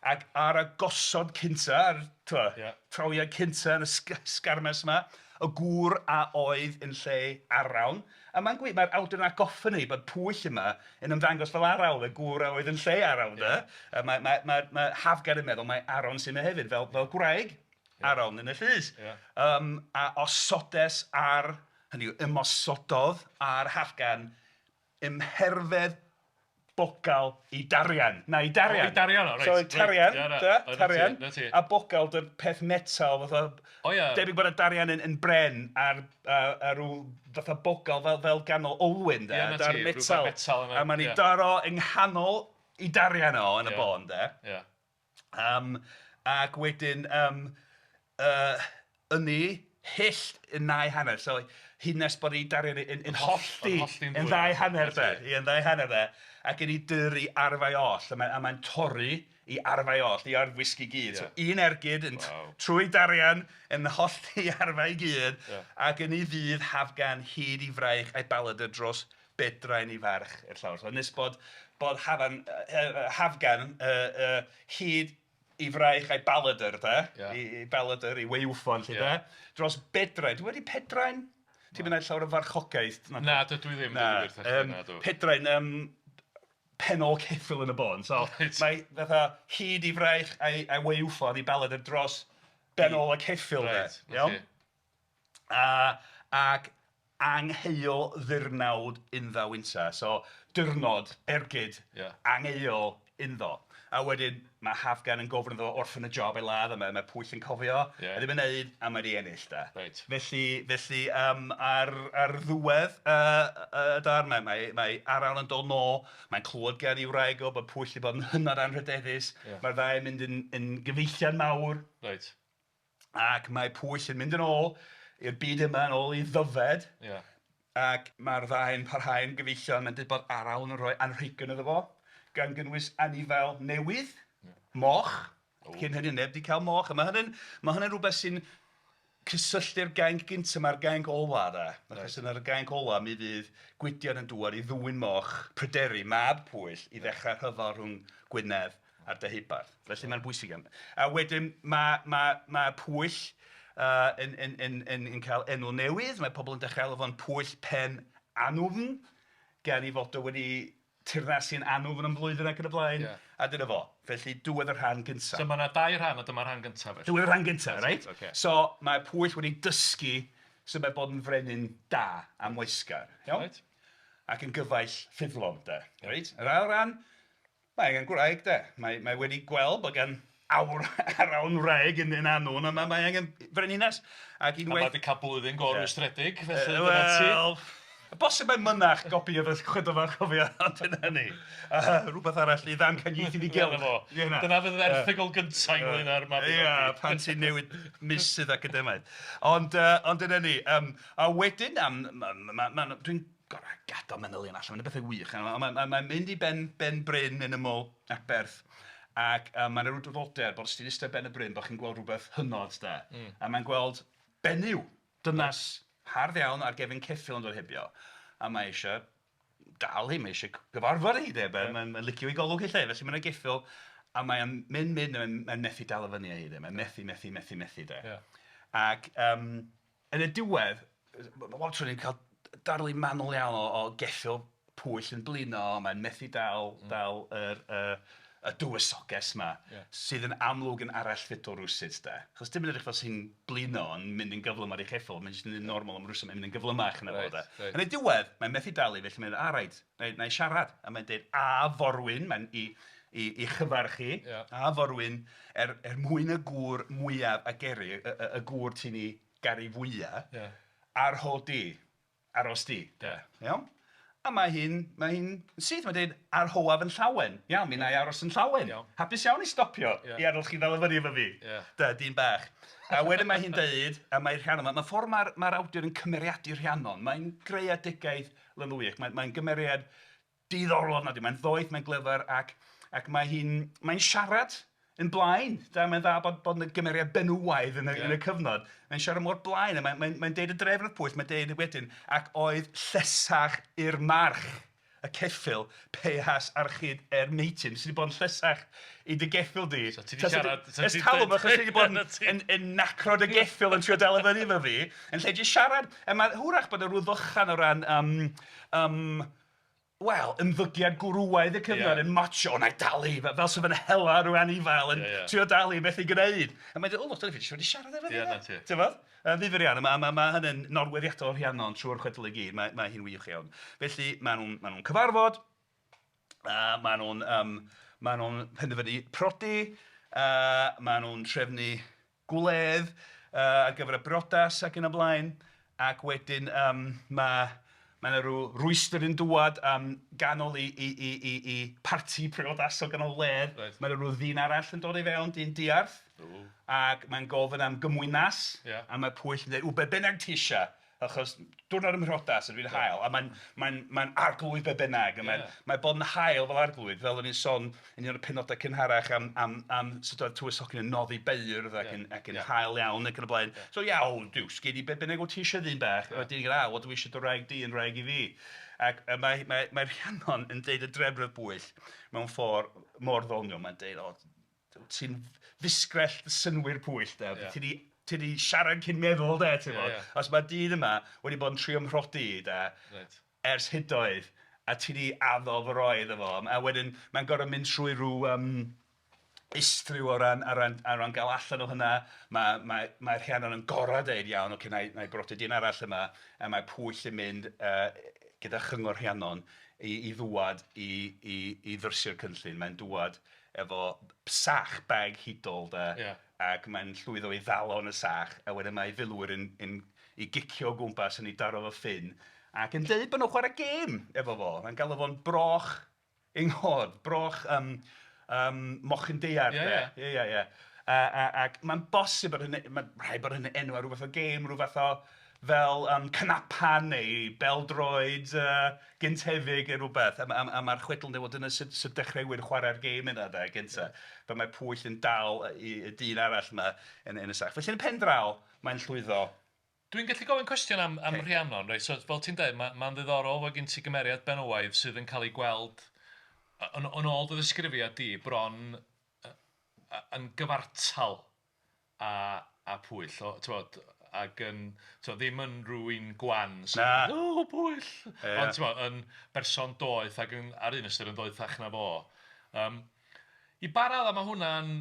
Ac ar y gosod cynta, ar tibod, trawiad cynta yn y sgarmes yma, y gŵr a oedd yn lle Arawn. A mae'n gwych, mae'r awdur yn atgoffa ni bod Pwyll yma yn ymddangos fel Arawn, y gŵr a oedd yn lle Arawn, de. A mae, mae, mae, mae Hafgan yn meddwl mai Arawn sy'n yma hefyd, fel, fel gwraig Arawn yn y llys. A osodes ar, hynny yw, ymosododd ar Hafgan ym mherfedd bogal i darian. Na, i darian. O, i darian, o, reit. So, tarian, da, tarian. Na ti. A bogal, dy'r peth metal, fatha... O, ia. Debyg bod y darian yn, yn bren ar, ar, ar rhyw fatha bogal fel, fel ganol olwyn, da. Ia, na ti, metal. metal yna. A mae'n ei daro yng nghanol i darian o yn y bôn, de. Ia. Ac wedyn ynni hyll yn nau hanner. So hyd nes bod ei darian yn, yn hollti yn ddau hanner de. Ie, yn ddau hanner de. Ac yn ei dyrru arfau oll. A mae'n mae torri i arfau oll, i arfwisg i gyd. Yeah. So un ergyd yn wow. trwy darian yn hollti arfau i gyd. Yeah. Ac yn ei ddydd hafgan hyd i fraich a'i baladr dros bedrain i farch i'r llawr. So nes bod, bod hafan, hafgan hyd i fraich a'i baladr, de, yeah. i baladr, i waywffon, lle, yeah. de, dros bedrain. Dwi wedi pedrain? Ti'n mynd llawer o farchogaeth? Na, dydw i ddim. Na, na, pedrain, penol ceffyl yn y bôn. So Reit. mae fatha hyd i fraich a'i, a'i waywffon i baladr dros benol y ceffyl, de. Reit, Iawn? A, ac angheuol ddirnawd unddaw unta. So, dirnod, ergyd, angheuol unddo. A wedyn mae Hafgan yn gofyn iddo fo orffen y job ei ladd, a mae, mae Pwyll yn cofio, Yeah. a ddim yn neud, a mae wedi ennill da. Reit. Felly, felly ar, ar ddiwedd y darn, mae, mae, mae Arawn yn dod nôl, mae'n clywed gan ei wraig o bod Pwyll wedi bod yn hynod anrhydeddus. Yeah. Mae'r ddau yn mynd yn, yn gyfeillion mawr. Reit. Ac mae Pwyll yn mynd yn ôl i'r byd yma, yn ôl i Ddyfed. Yeah. Ac mae'r ddau'n parhau'n gyfeillion. Mae'n dweud bod Arawn yn rhoi anrhegion iddo fo, gan gynnwys anifail newydd, moch. O. Cyn hynny neb 'di cael moch. A mae hynny'n mae hynny'n rhywbeth sy'n... cysylltu'r gainc gynta 'ma'r gainc ola de. Achos yn yr gainc ola mi fydd Gwydion yn dŵad i ddwyn moch Pryderi, mab Pwyll, i ddechrau rhyfel rhwng Gwynedd a'r Deheubarth. Felly mae'n bwysig iawn. A wedyn mae, mae, mae Pwyll yn, yn, yn, yn, yn cael enw newydd. Mae pobl yn dechrau alw fo'n Pwyll Pen Annwfn, gan ei fod o wedi teyrnasu'n Annwfn am flwyddyn ac yn y blaen. Yeah. A dyna fo. Felly diwedd y rhan gyntaf. So mae yna dau rhan a dyma'r rhan gyntaf felly. Diwedd y rhan gyntaf, reit? Okay. So mae Pwyll wedi dysgu sut mae bod yn frenin da a moesgar. Iawn? Right. Ac yn gyfaill ffyddlon, de. Reit? Yr ail ran, Mae angen gwraig de. Mae, mae wedi gweld bod gan awr arawn wraig yn, yn Annwn, a mae, mae angen frenhines. Ac unwaith... A mae wedi cael blwyddyn go rwystredig, felly dyna ti. Wel, bosib mai mynach gopi oedd y chwedl fach cofio, ond dyna ni. Rhywbeth arall i ddamcaniaethu ni gylch. Dyna fydd yr erthygl gyntaf ynglyn â'r Mabinogi. Ia, pan ti'n newid meysydd academaidd. Ond, uh, ond dyna ni. Um, a wedyn, um, ma, ma, ma, dwi'n gorau gadael manylion allan, mae'n bethau wych. Mae'n ma, ma, ma mynd i ben, ben bryn yn ymyl Aberth ac mae'n rhyw draddodiad bod os ti'n eistedd ben y bryn bod chi'n gweld rhywbeth hynod de. A mae'n gweld benyw, dynas hardd iawn ar gefn ceffyl yn dod hebio. A mae eisiau dal hi, mae eisiau gyfarfod hi de, mae'n ma, ma licio ei golwg hi lle, felly mae'n geffyl a mae'n mynd, mynd, mae'n mae methu dal y fyny â hi de, mae'n methu, methu, methu, methu de. Yeah. Ac um, Yn y diwedd, bob tro ni'n cael darlun manwl iawn o, o geffyl Pwyll yn blino, mae'n methu dal, dal yr, y, y dywysoges 'ma, yeah. sydd yn amlwg yn arallfydol rywsut de. Achos dim yn edrych fel sy'n blino yn mynd yn gyflym ar ei cheffyl, mae'n jyst yn normal am rywsut, mae'n mynd yn gyflymach na right, fo de. Right. Yn y diwedd, mae'n methu dal i, felly mae'n dweud, a reit, na, na i siarad. A mae'n dweud, a forwyn, mae'n i, i, i chyfarch hi, yeah. a forwyn, er, er mwyn y gŵr mwyaf a gery, y, y, y gŵr ti'n ei garu fwya', yeah. arho di, aros di. Yeah. Iawn? A mae hi'n, mae hi'n syth, mae'n dweud, arhoaf yn llawen. Iawn, mi wna i aros yn llawen. Iawn. Hapus iawn i stopio, yeah. i adael chi ddal i fyny efo fi. Yeah. Da, dyn bach. A wedyn mae hi'n dweud, a mae Rhiannon, mae ma ffordd mae'r mae awdur yn cymeriadu Rhiannon, mae'n greadigaeth lenwiach, mae'n mae gymeriad diddorol ofnadwy. Mae'n ddoeth, mae'n glyfar ac, ac mae hi'n mae'n siarad yn blaen. Da, mae'n dda bod, bod yna gymeriad benywaidd yn y, yeah. yn y cyfnod. Mae'n siarad mor blaen a mae'n mae, mae deud y drefn wrth Pwyll, mae'n deud wedyn, ac oedd llesach i'r march y ceffyl peas archid er meityn. Sydd wedi bod yn llesach i dy geffyl di. So ti wedi siarad... Ers talwm, achos ti wedi bod yn, yn, yn nacro dy geffyl yn trio dal i fyny efo fi, yn lle jyst siarad. A mae hwrach bod y rhyw ddychan o ran um, um, wel, ymddygiad gwrywaidd y cyfnod yeah. yn macho, na i dalu, fel sydd yn hela rhyw anifail yn yeah, yeah. trio dalu beth i gwneud. A mae'n dweud, o, look, dyna fi wedi siarad efo fi. Yeah, na ti. Ti'n fod? Yn ddifyr iawn, mae ma, ma hynny'n nodweddiadol Rhiannon trwy'r chwedl i gyd, mae, mae hi'n wych iawn. Felly, maen nhw'n ma nhw cyfarfod, maen nhw'n um, ma nhw penderfynu prodi, maen nhw'n trefnu gwledd ar gyfer y briodas ac yn y blaen, ac wedyn yym mae mae 'na ryw rwystr yn dŵad am ganol i i i i i parti priodasol ganol wledd. Reit. Mae 'na ryw ddyn arall yn dod i fewn, dyn diarth. Ww. Ac mae'n gofyn am gymwynas. Ia. A mae Pwyll yn dweud, "W, be bynnag ti isio." Achos diwrnod ym mhriodas ydw i'n hael, a mae'n mae'n mae'n arglwydd be bynnag, a mae'n mae bod yn hael fel arglwydd, fel o'n i'n sôn yn un o'r penodau cynharach am, am, am sut oedd tywysogion yn noddi beirdd ac yn, ac yn hael iawn ac yn y blaen. So iawn, duw, sgei di be bynnag wyt ti eisiau ddyn bach, yeah. Dyn a, wel dwi eisiau dy wraig di yn wraig i fi. Ac mae, mae, mae Rhiannon yn deud y drefn y bwyll mewn ffordd mor ddoniol, mae'n deud, o, Ti'n fusgrell dy synnwyr pwyll de. Yeah. Ti di, ti di siarad cyn meddwl de, ti'n yeah, yeah. Os mae dyn yma wedi bod yn trio mhrodi de, right. ers hydoedd, a ti di addo fy roi iddo fo. A wedyn mae'n gorfod mynd trwy rhyw um, istryw o ran, o ran, o ran gael allan o hynna. Mae, mae, mae Rhiannon yn gorau deud iawn, oce, na i, na i brodi dyn arall yma, a mae Pwyll yn mynd gyda chyngor Rhiannon i, i ddŵad i, i, i ddrysu'r cynllun. Mae'n dŵad efo sach bag hudol de. Ia. Ac mae'n llwyddo i ddal o yn y sach, a wedyn mae ei filwyr yn, yn ei gicio o gwmpas yn ei daro efo ffyn, ac yn deud bod nhw'n chwarae gêm efo fo. Mae'n galw fo'n broch yng nghod, broch um, um, mochyn daear. Ie, ie. Ie, ie, ie. A, a, ac mae'n bosib bod hynny, mae'n rhaid bod hynny enw ar rhyw fath o gêm, rhyw fath o fel um, cnapan neu beldroed gyntefig neu rhywbeth. A, a, a mae'r chwedl yn dweud, wel dyna sut, sut dechreuwyd chwarae'r gêm yna de, gynta. Yeah. Fel mae Pwyll yn dal y, y dyn arall yma yn, yn y sach. Felly yn y pen draw, Mae'n llwyddo. Dwi'n gallu gofyn cwestiwn am, am Rhiannon, reit? So, fel ti'n dweud, mae'n ma ddiddorol fod gen ti gymeriad benywaidd sydd yn cael ei gweld, yn, yn ôl dy ddisgrifiad di, bron yn gyfartal â, â Pwyll. O, t'mod, ac yn, t'mod, ddim yn rhywun gwan sy'n... Na. "O, Pwyll!" Ia. Ond t'mod, yn berson doeth ac yn, ar un ystyr yn doethach na fo. Yym, I ba raddau mae hwnna'n...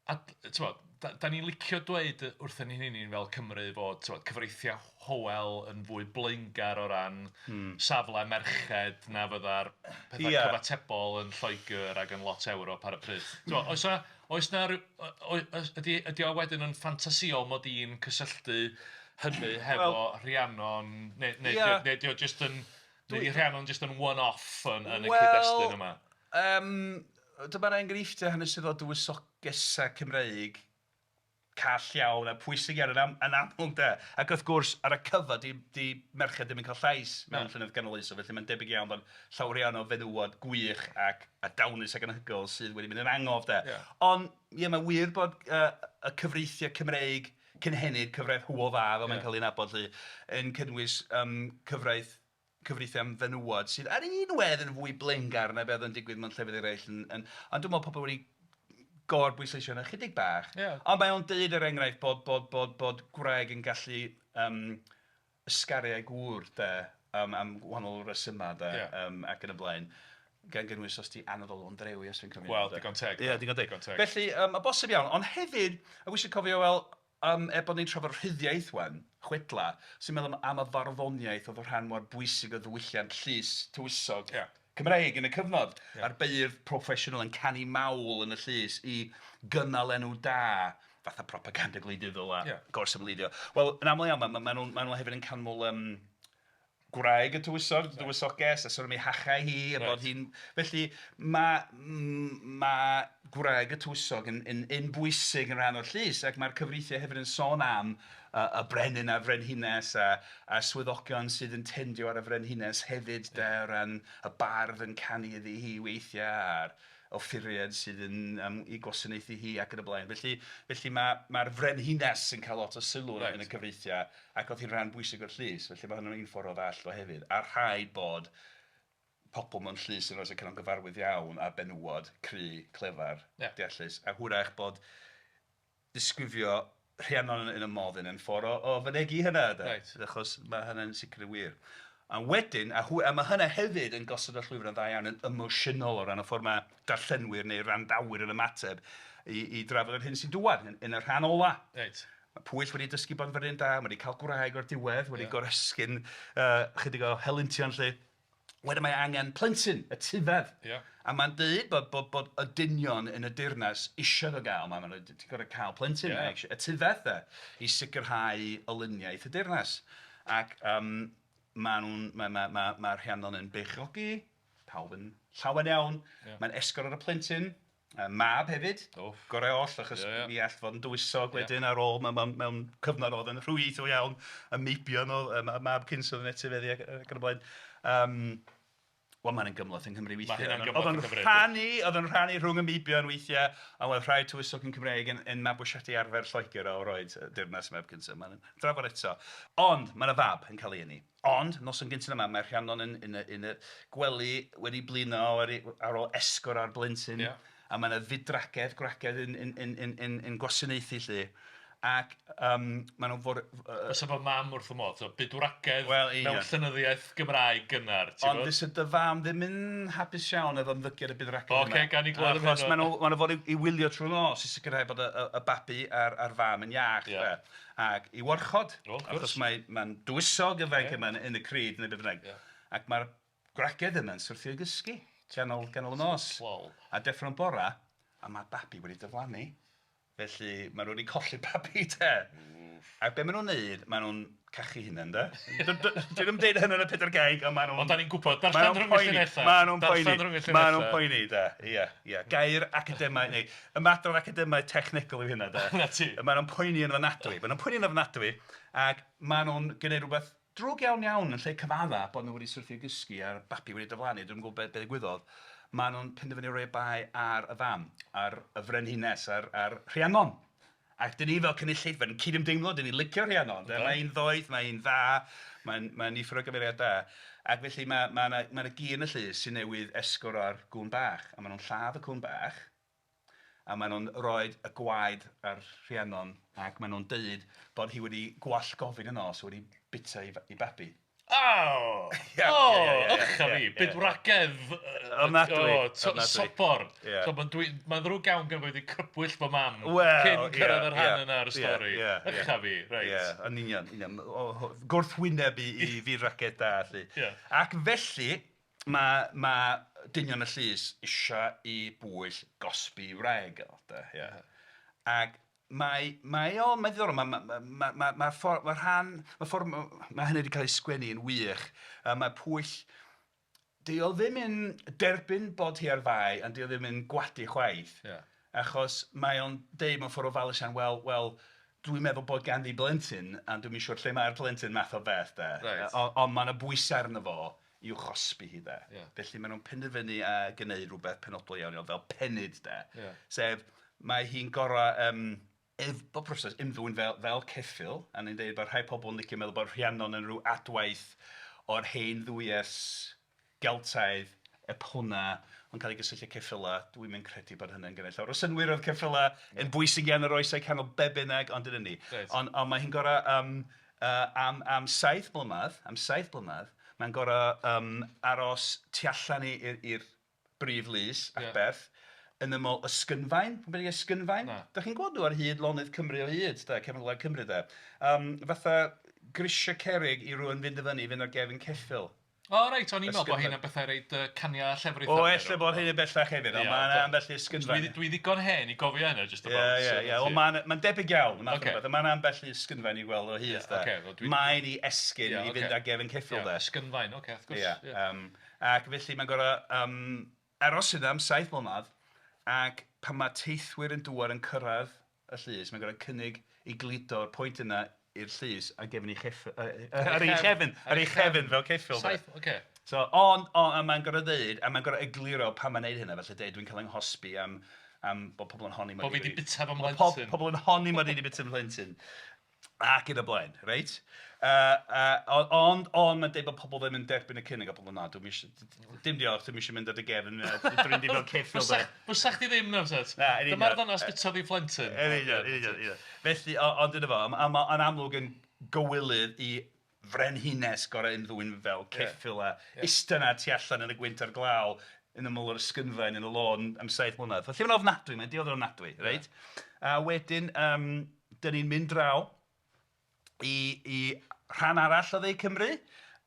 A t'mod, da ni'n licio dweud wrthon ni'n hunain fel Cymry fod t'mod, cyfreithiau Hywel yn fwy blaengar o ran safle merched na fydda'r pethau cyfatebol yn Lloegr ac yn lot Ewrop ar y pryd. T'mod, oes 'na oes 'na ryw ydy ydy o wedyn yn ffantasïol mod i'n cysylltu hynny hefo Rhiannon neu neu neu ydy o jyst yn... Neu 'di Rhiannon jyst yn one-off yn yn y cyd-destun yma? Wel, yym, dyma'r enghreifftiau hanesyddol dywysogesau Cymreig call iawn a pwysig iawn yn yn amlwg de. Ac wrth gwrs, ar y cyfa, 'di 'di merched ddim yn cael llais mewn llenyddiaeth ganoloesol, felly mae'n debyg iawn bod llawer iawn o fenywod gwych ac a dawnus ac anhygoel sydd wedi mynd yn angof de. Ond ie, mae'n wir bod y cyfreithiau Cymreig cynhenid, cyfraith Hywel Dda fel mae'n cael ei nabod 'lly, yn cynnwys cyfraith cyfreithiau am fenywod sydd ar un wedd yn fwy blaengar na be oedd yn digwydd mewn llefydd eraill yn... yn... ond dwi'n meddwl pobl wedi gor-bwysleisio hynna chydig bach. Ond mae o'n deud er enghraifft bod, bod, bod, bod gwraig yn gallu ysgaru â'i gŵr de am, am wahanol resymau de ac yn y blaen. Gan gynnwys os 'di anadl o'n drewi os dwi'n cofio'n Wel, digon teg. Ia, digon teg. Digon teg. Felly, mae'n bosib iawn, ond hefyd, a wi isio cofio, wel, er bod ni'n trafod rhyddiaith 'wan, chwedlau, sy'n meddwl am y farddoniaeth oedd yn rhan mor bwysig o ddiwylliant llys tywysog Cymreig yn y cyfnod. A'r beirdd proffesiynol yn canu mawl yn y llys i gynnal enw da, fatha propaganda gwleidyddol a gorsymleiddio. Wel, yn aml iawn, maen nhw, maen nhw hefyd yn canmol gwraig y tywysog, y dywysoges, a sôn am ei hachau hi a bod hi'n... Felly mae mae gwraig y tywysog yn yn yn bwysig yn rhan o'r llys ac mae'r cyfreithiau hefyd yn sôn am y brenin a'r frenhines a a swyddogion sydd yn tendio ar y frenhines hefyd de o ran y bardd yn canu iddi hi weithiau a'r offeiriad sydd yn yym ei gwasanaethu hi ac yn y blaen. Felly felly mae mae'r frenhines yn cael lot o sylw yn y cyfreithiau ac oedd hi'n rhan bwysig o'r llys, felly mae hynny'n un ffordd o ddallt o hefyd. A rhaid bod pobl mewn llys yn oes y canol gyfarwydd iawn â benywod cry, clefar, deallus, a hwyrach bod disgrifio Rhiannon yn y modd yna yn ffordd o fynegi hynna de. Achos mae hynny'n sicr yn wir. A wedyn, a a mae hynna hefyd yn gosod y llwyfan yn dda iawn yn emosiynol o ran y ffordd mae darllenwyr neu wrandawyr yn ymateb i drafod yr hyn sy'n dŵad yn y rhan ola'. Mae Pwyll wedi dysgu bod yn frenin da, mae wedi cael gwraig o'r diwedd, wedi goresgyn chydig o helyntion 'lly. Wedyn mae angen plentyn, etifedd. A mae'n dweud bod, bod, bod y dynion yn y deyrnas eisiau iddo gael, mae'n ma ti'n gorfod cael plentyn, yeah. etifedd de, i sicrhau olyniaeth y deyrnas. Ac maen nhw'n, mae, mae, mae, mae Rhiannon yn beichiogi, pawb yn llawen iawn, mae'n esgor ar y plentyn, mab hefyd, gorau oll, achos mi all fod yn dywysog wedyn ar ôl, mewn, mewn cyfnod oedd yn rhwydd iawn, y meibion oedd, y mab cyntaf yn etifeddu ac, ac yn y blaen. Wel, mae'n gymhleth yng Nghymru weithiau. Mae hynna'n gymhleth yng Nghymru. Oedd yn rhannu, oedd yn rhannu rhwng y meibion weithiau, a oedd rhai tywysogion Cymreig yn, yn mabwysiadu arfer Lloegr o roed deyrnas y mab cyntaf. Mae'n drafod eto. Ond mae yna fab yn cael ei eni. Ond, noson gyntaf yma, mae Rhiannon yn, yn, y, yn y gwely wedi blino ar, ar ôl esgor ar blentyn. A mae yna fydwragedd, gwragedd yn, yn, yn, yn, yn, yn gwasanaethu 'lly. Ac maen nhw'n fod... Fysa fy mam wrth y modd, so bydwragedd well, mewn llenyddiaeth Gymraeg gynnar. Ond fysa dy fam ddim yn hapus iawn efo ymddygiad y bydwragedd yma. Oce, gawn ni glywed am hynna. Achos maen nhw, maen nhw fod i, i wylio trwy'r nos i sicrhau bod y, y, y babi a'r, a'r fam yn iach. Ac i warchod, achos mae'n mae dywysog ifanc yma yn y cryd neu beth bynnag. Ac mae'r gwragedd yma'n syrthio i gysgu ganol, ganol y nos. A deffro'n bora, a mae babi wedi diflannu. Felly maen nhw wedi colli babi de. A be maen nhw'n neud, maen nhw'n cachu hunain de. Dyn nhw'n deud hynny yn y pedair gainc, ond maen nhw'n... Ond da ni'n gwybod, darllen rhwng y llinellau. Maen nhw'n poeni. Maen nhw'n poeni de, ia, ia. Gair academaidd, neu ymadrodd academaidd technegol yw hynna de. 'Na ti. Maen nhw'n poeni yn ofnadwy. Maen nhw'n poeni yn ofnadwy, ac maen nhw'n gwneud rhywbeth drwg iawn iawn yn lle cyfadda bod nhw wedi syrthio i gysgu a'r babi wedi diflannu, dwi'm yn gwybod be ddigwyddodd. Maen nhw'n penderfynu rhoi y bai ar y fam, ar y frenhines, ar, ar Rhiannon. Ac dan ni fel cynulleidfa yn cydymdeimlo, dan ni'n licio Rhiannon de. Mae hi'n ddoeth, mae hi'n dda, mae'n mae'n uffar o gymeriad da. Ac felly mae mae 'na mae 'na gi yn y llys sy'n newydd esgor ar gŵn bach, a maen nhw'n lladd y cŵn bach, a maen nhw'n rhoi y gwaed ar Rhiannon, ac maen nhw'n deud bod hi wedi gwallgofi'n y nos, wedi bwyta ei babi. O! O! Ych a fi! Bydwragedd! Ofnadwy! O, sobor! So mae'n dwi... mae'n ddrwg iawn gen i fod wedi crybwyll fy mam cyn cyrraedd y rhan yna o'r stori. Ych a fi, reit. Ie, yn union, union. Gwrthwyneb i fydwragedd da 'lly. Ac felly, mae mae dynion y llys isio i Bwyll gosbi ei wraig o de, ia. Ac Mae, mae o, mae'n ddiddorol, mae, mae, mae, mae, mae'r ffordd, mae'r rhan, mae'r ffordd mae hynny wedi cael ei sgwennu yn wych. Mae Pwyll, 'di o ddim yn derbyn bod hi ar fai, ond 'di o ddim yn gwadu chwaith. Achos mae o'n deud mewn ffordd ofalus iawn, wel, wel, dwi'n meddwl bod ganddi blentyn, ond dwi'm yn siŵr lle mae'r plentyn math o beth de. Ond ond mae 'na bwysau arno fo i'w chosbi hi de. Felly maen nhw'n penderfynu a gwneud rhywbeth penodol iawn iawn fel penyd de. Sef mae hi'n gorau yym ef- bob proses ymddwyn fel fel ceffyl a ni'n deud bod rhai pobl yn licio meddwl bod Rhiannon yn rhyw adwaith o'r hen dduwies Geltaidd Epona yn cael ei gysylltu â ceffylau. Dwi'm yn credu bod hynny'n gwneud llawer o synnwyr, oedd ceffylau yn bwysig iawn yn yr Oesau Canol be bynnag, ond dyna ni. Ond ond mae hi'n gorau yym yy am am 7 mlynedd, am 7 mlynedd, mae'n gorau aros tu allan i'r i'r brif lys, Aberth, yn ymyl ysgynfaen. Be 'di ysgynfaen? Na. Dach chi'n gweld nhw ar hyd lonydd Cymru o hyd de, cefn gwlad Cymru de. Fatha grisiau cerrig i rywun fynd i fyny i fynd ar gefn ceffyl. O reit, o'n i'n meddwl bod rheina'n bethau reit cania llefrith O ella bod hynny bellach hefyd, ond mae 'na ambell i ysgynfaen. Dwi ddigon hen i gofio hynna jyst about. Ie, ie, ie, mae'n mae'n debyg iawn, y math o beth. Mae 'na ambell i ysgynfaen i'w gweld o hyd de. Maen i esgyn i fynd ar gefn ceffyl de. Ysgynfaen, ocê, wrth gwrs. Ie, ac felly mae'n gorfod aros yna am 7 mlynedd ac pan mae teithwyr yn dŵad yn cyrraedd y llys, mae'n gorfod cynnig i gludo'r pwynt yna i'r llys ar gefn ei cheffyl, ar ei chefn, ar ei chefn fel ceffyl de. Saith, ocê. So, ond, ond, a mae'n gorfod ddeud, a mae'n gorfod egluro pam mae'n neud hynna, felly deud dwi'n cael 'y nghosbi am, am bod pobl yn honni Bod fi 'di bwyta fy mhlentyn. Pobl yn honni mod i 'di bwyta fy mhlentyn. Ac yn y blaen, reit? Yy ond, ond mae'n deud bod pobl ddim yn derbyn y cynnig, a pobl na, dwi'm isio, dim diolch, dwi'm isio mynd ar dy gefn, dwi'n mynd i fel ceffyl de. Fysa chdi ddim na fysa? Na, yn union. Dyma'r ddynas bwytodd ei phlentyn. Yn union, yn union, union. Felly, ond dyna fo, a mae'n amlwg yn gywilydd i frenhines gorau ymddwyn fel ceffyl a ista 'na tu allan yn y gwynt a'r glaw yn ymyl yr ysgynfaen yn y lôn am 7 mlynedd. Felly mae'n ofnadwy, mae'n dioddef ofnadwy, reit? A wedyn, dan ni'n mynd draw i rhan arall o dde Cymru,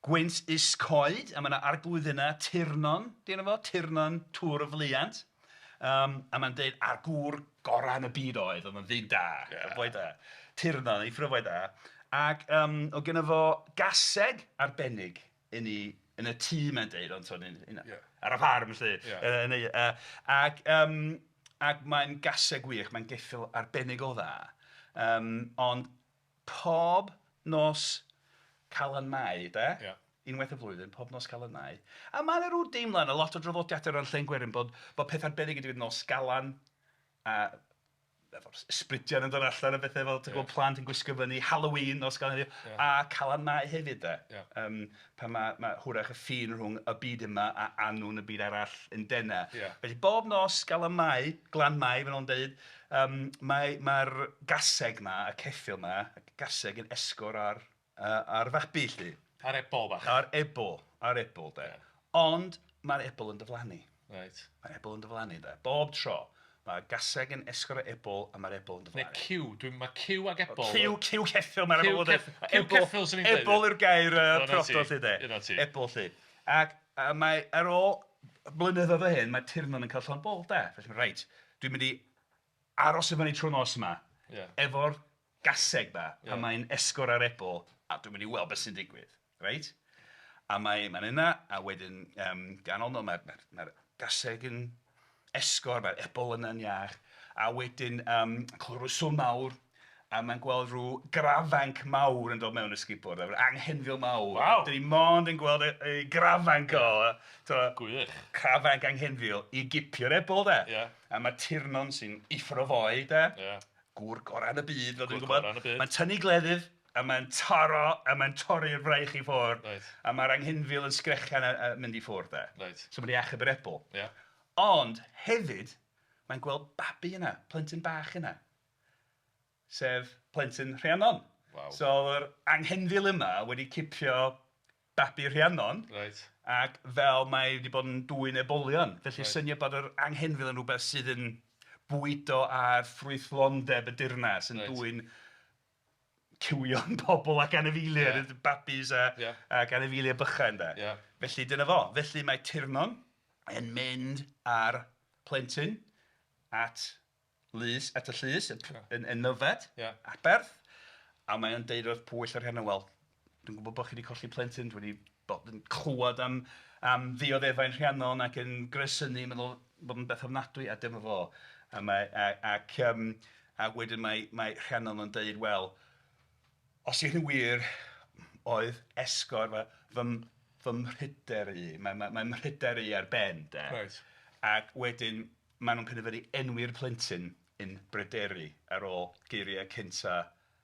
Gwynt Is Coed, a mae yna arglwydd yna, Tirnon, 'di enw fo, Tirnon Tŵr y Fliant. A mae'n deud, a'r gŵr gorau yn y byd oedd, oedd o'n ddyn da, boi da. Tirnon, ei ffrind boi da. Ac oedd gynno fo gaseg arbennig yn ei, yn y tŷ mae'n deud, ond so, yn, yn, ar y ffarm 'lly. Yn ei, ac mae'n gaseg wych, mae'n geffyl arbennig o dda. Ond pob nos Calan Mai de, unwaith y flwyddyn, pob nos Calan Mai. A mae 'na ryw deimlad, a lot o draddodiadau o ran llen gwerin bod, bod peth arbennig yn digwydd nos Galan a efo'r ysbrydion yn dod allan a bethau fel ti'n gwybod plant yn gwisgo fyny, Halloween nos Galan heddiw, a Calan Mai hefyd de. Pan mae, mae hwyrach y ffin rhwng y byd yma a Annwn y byd arall yn denau. Felly bob nos Galan Mai, Glan Mai fel nhw'n dweud, mae'r gaseg 'ma, y ceffyl 'ma, y gaseg yn esgor ar, ar fabi 'lly. Ar ebol bach. Ar ebol, ar ebol de. Ond mae'r ebol yn diflannu. Mae'r ebol yn diflannu de. Bob tro. Mae gaseg yn esgor ar ebol a mae'r ebol yn Neu diflannu. cyw, dwi'n, mae cyw ag ebol. Cyw, cyw ceffyl mae'r Cyw ebol yn cyw ceffyl 'swn i'n deud. Ebol yw'r gair O, 'na priodol ti. 'lly de. 'Na ti. Ebol 'lly. Ac mae ar ôl blynyddoedd o hyn, mae Tirnon yn cael llond bol de. Felly reit, dwi'n mynd i aros i fyny trwy nos yma efo'r gaseg 'ma, a mae'n esgor ar ebol, a dwi'n mynd i weld beth sy'n digwydd, reit? A mae mae'n yna, a wedyn ganol no, mae'r mae, mae gaseg yn esgor, mae'r ebol yna'n iach, a wedyn clywed rhyw sŵn mawr, a mae'n gweld rhyw grafanc mawr yn dod mewn ysgubor, anghenfil mawr. Waw! Dan ni mond yn gweld ei grafanc o, tibod. Gwych. Crafanc anghenfil i gipio'r ebol de. Ia. A mae Tirnon sy'n uffar o foi de. Ia. Gŵr gorau yn y byd, fel dwi'n Gŵr gwybod. gorau yn y byd. Mae'n tynnu gleddyf a mae'n taro a mae'n torri'r fraich i ffwrdd. Reit. A mae'r anghenfil yn sgrechian a mynd i ffwrdd de. Reit. So mae'n ei achub yr ebol. Ia. Ond hefyd, mae'n gweld babi yna, plentyn bach yna. Sef plentyn Rhiannon. Waw. So oedd yr anghenfil yma wedi cipio babi Rhiannon. Reit. Ac fel mae wedi bod yn dwyn ebolion. Felly Reit. syniad bod yr anghenfil yn rhywbeth sydd yn bwydo ar ffrwythlondeb y dirnas, yn dwyn cywion pobl ac anifeiliaid, babis a, ac anifeiliaid bychain de. Felly dyna fo. Felly mae Tirnon yn mynd â'r plentyn at lys, at y llys yn, yn, yn Nyfed, Aberth, a mae o'n deud wrth Pwyll a Rhiannon, wel, dwi'n gwybod bod chi wedi colli plentyn, dwi wedi bod yn clywed am, am ddioddefaint Rhiannon ac yn gresynu, meddwl bod yn beth ofnadwy, a dyma fo. A mae, a, ac, a wedyn mae, mae Rhiannon yn deud, wel, os yw hyn yn wir, oedd esgor fy, fy, fy mhryder i, mae, mae, mae mhryder i ar ben, de. Right. Ac wedyn maen nhw'n penderfynu enwi'r plentyn yn Bryderi ar ôl geiriau cynta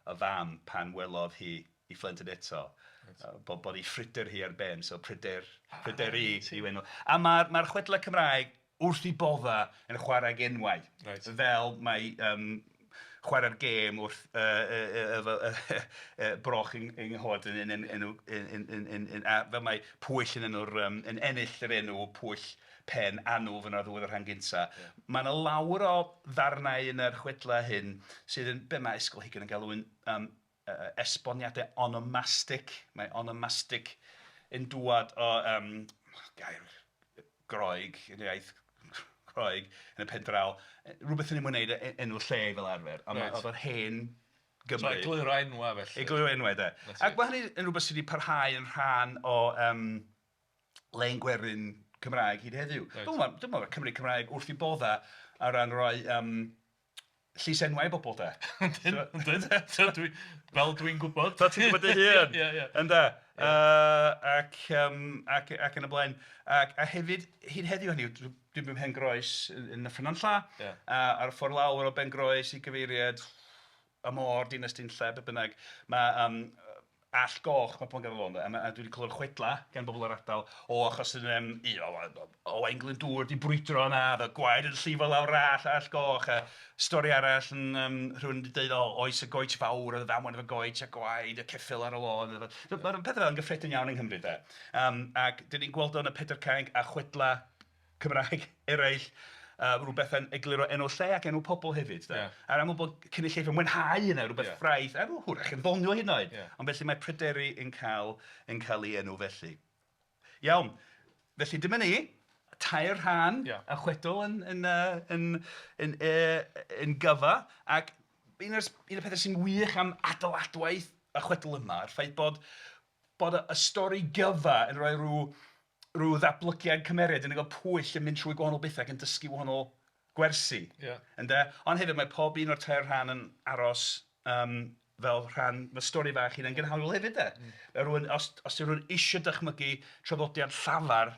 y fam pan welodd hi ei phlentyn eto. Reit. Bod, bod ei phryder hi ar ben, so pryder, Pryderi yw enw. A mae'r mae chwedlau Cymraeg wrth ei bodda yn chwarae ag enwau. Reit. Fel mae chwarae'r gêm wrth efo broch yng nghod yn yn enw yn yn yn yn yn a fel mae Pwyll yn enw'r yn ennill yr enw Pwyll Pen Annwfn yn ar ddiwedd y rhan gynta. Mae yna lawer o ddarnau yn yr chwedlau hyn sydd yn be mae ysgolheigion yn galw'n esboniadau onomastic. Mae onomastic yn dŵad o gair Groeg, yn iaith Groeg, yn y pen draw. Rhywbeth yn ymwneud â enw lle fel arfer. Ond oedd yr hen Gymru... So egluro enwau felly. Egluro enwau de. Ac mae hynny yn rhywbeth sydd wedi parhau yn rhan o len gwerin Cymraeg hyd heddiw. Reit. Dwi'n meddwl, dwi'n meddwl Cymry Cymraeg wrth eu boddau ar ran rhoi llysenwau i bobl de. Yndyn, yndyn. Dwi, fel dwi'n gwybod. Fel ti'n gwybod dy hun. Ie, ie. Ynde? Ac, ac, ac yn y blaen. Ac, a hefyd, hyd heddiw hynny, dwi'n byw Mhen Groes yn, yn Nyffryn Nantlla. A ar y ffordd lawr o Ben Groes i gyfeiriad y môr, dinas dinlle, be bynnag. Mae Allt Goch, mae pobl yn galw fo, ynde, a ma' a dwi 'di clywed chwedlau gan bobl o'r ardal, o achos yn un o Owain Glyndŵr 'di brwydro yna, oedd y gwaed yn llifo lawr allt, Allt Goch, a stori arall yn rhywun 'di deud, o, oes y goets fawr, oedd y ddamwain efo goets a gwaed a ceffyl ar y lôn. Mae'r pethau fel yn gyffredin iawn yng Nghymru de. Ac dan ni'n gweld o yn y Pedair Cainc a chwedlau Cymraeg eraill, rhyw bethau'n egluro enw lle ac enw pobl hefyd de. A'r amlwg bod cynulleidfa yn mwynhau hynna, rhywbeth ffraeth, a hwyrach yn ddoniol hyd yn oed. Ond felly mae Pryderi yn cael, yn cael ei enw felly. Iawn, felly dyma ni, tair rhan y chwedl yn, yn, yn, yn, yn, yn gyfa, ac un o'r, un o'r pethau sy'n wych am adeiladwaith y chwedl yma, yr ffaith bod, bod y stori gyfa yn rhoi rhyw rhyw ddatblygiad cymeriad, dan ni'n gweld Pwyll yn mynd trwy gwahanol bethau ac yn dysgu wahanol gwersi. Ynde? Ond hefyd mae pob un o'r tair rhan yn aros fel rhan, mae stori fach hunan gynhaliol hefyd de. Rhywun, os, os yw rhywun eisiau dychmygu traddodiad llafar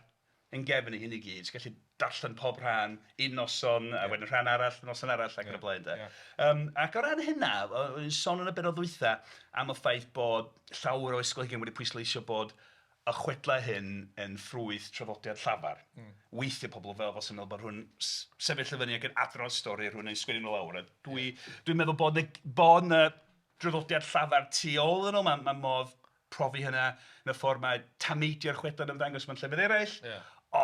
yn gefn i hyn i gyd, ti'n gallu darllen pob rhan un noson a wedyn rhan arall noson arall ac yn y blaen de. Ac o ran hynna, o'n i'n sôn yn y bennod ddwytha am y ffaith bod llawer o ysgolheigion wedi pwysleisio bod y chwedlau hyn yn ffrwyth traddodiad llafar. Weithiau pobl fel fel sy'n meddwl bod rhywun sefyll i fyny ac yn adrodd stori, rhywun yn sgwennu nhw lawr. A dwi, dwi'n meddwl bod 'na, bod 'na draddodiad llafar tu ôl iddyn nhw. Mae, mae modd profi hynna yn y ffordd mae tameidiau'r chwedlau yn ymddangos mewn llefydd eraill.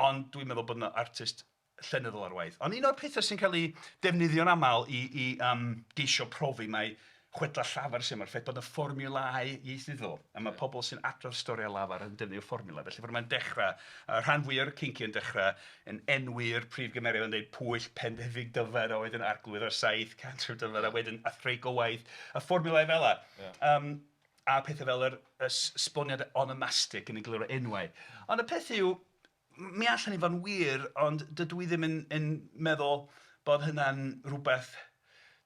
Ond dwi'n meddwl bod yna artist llenyddol ar waith. Ond un o'r pethau sy'n cael ei defnyddio'n aml i i yym geisio profi mai chwedlau llafar sydd yma, yr ffaith bod 'na fformiwlâu ieithyddol, a mae pobl sy'n adrodd storïau lafar yn defnyddio fformiwla. Felly ffordd mae'n dechrau, y rhan fwyaf o'r ceinciau yn dechrau yn enwi'r prif gymeriad yn dweud Pwyll Pendefig Dyfed a oedd yn arglwydd ar 700 rhyw Dyfed a wedyn a Threigl Waith, y fformiwlâu fel 'na. A pethau fel yr esboniad onomastig yn egluro enwau. Ond y peth yw, mi all hynny fod yn wir, ond dydw i ddim yn yn meddwl bod hynna'n rhywbeth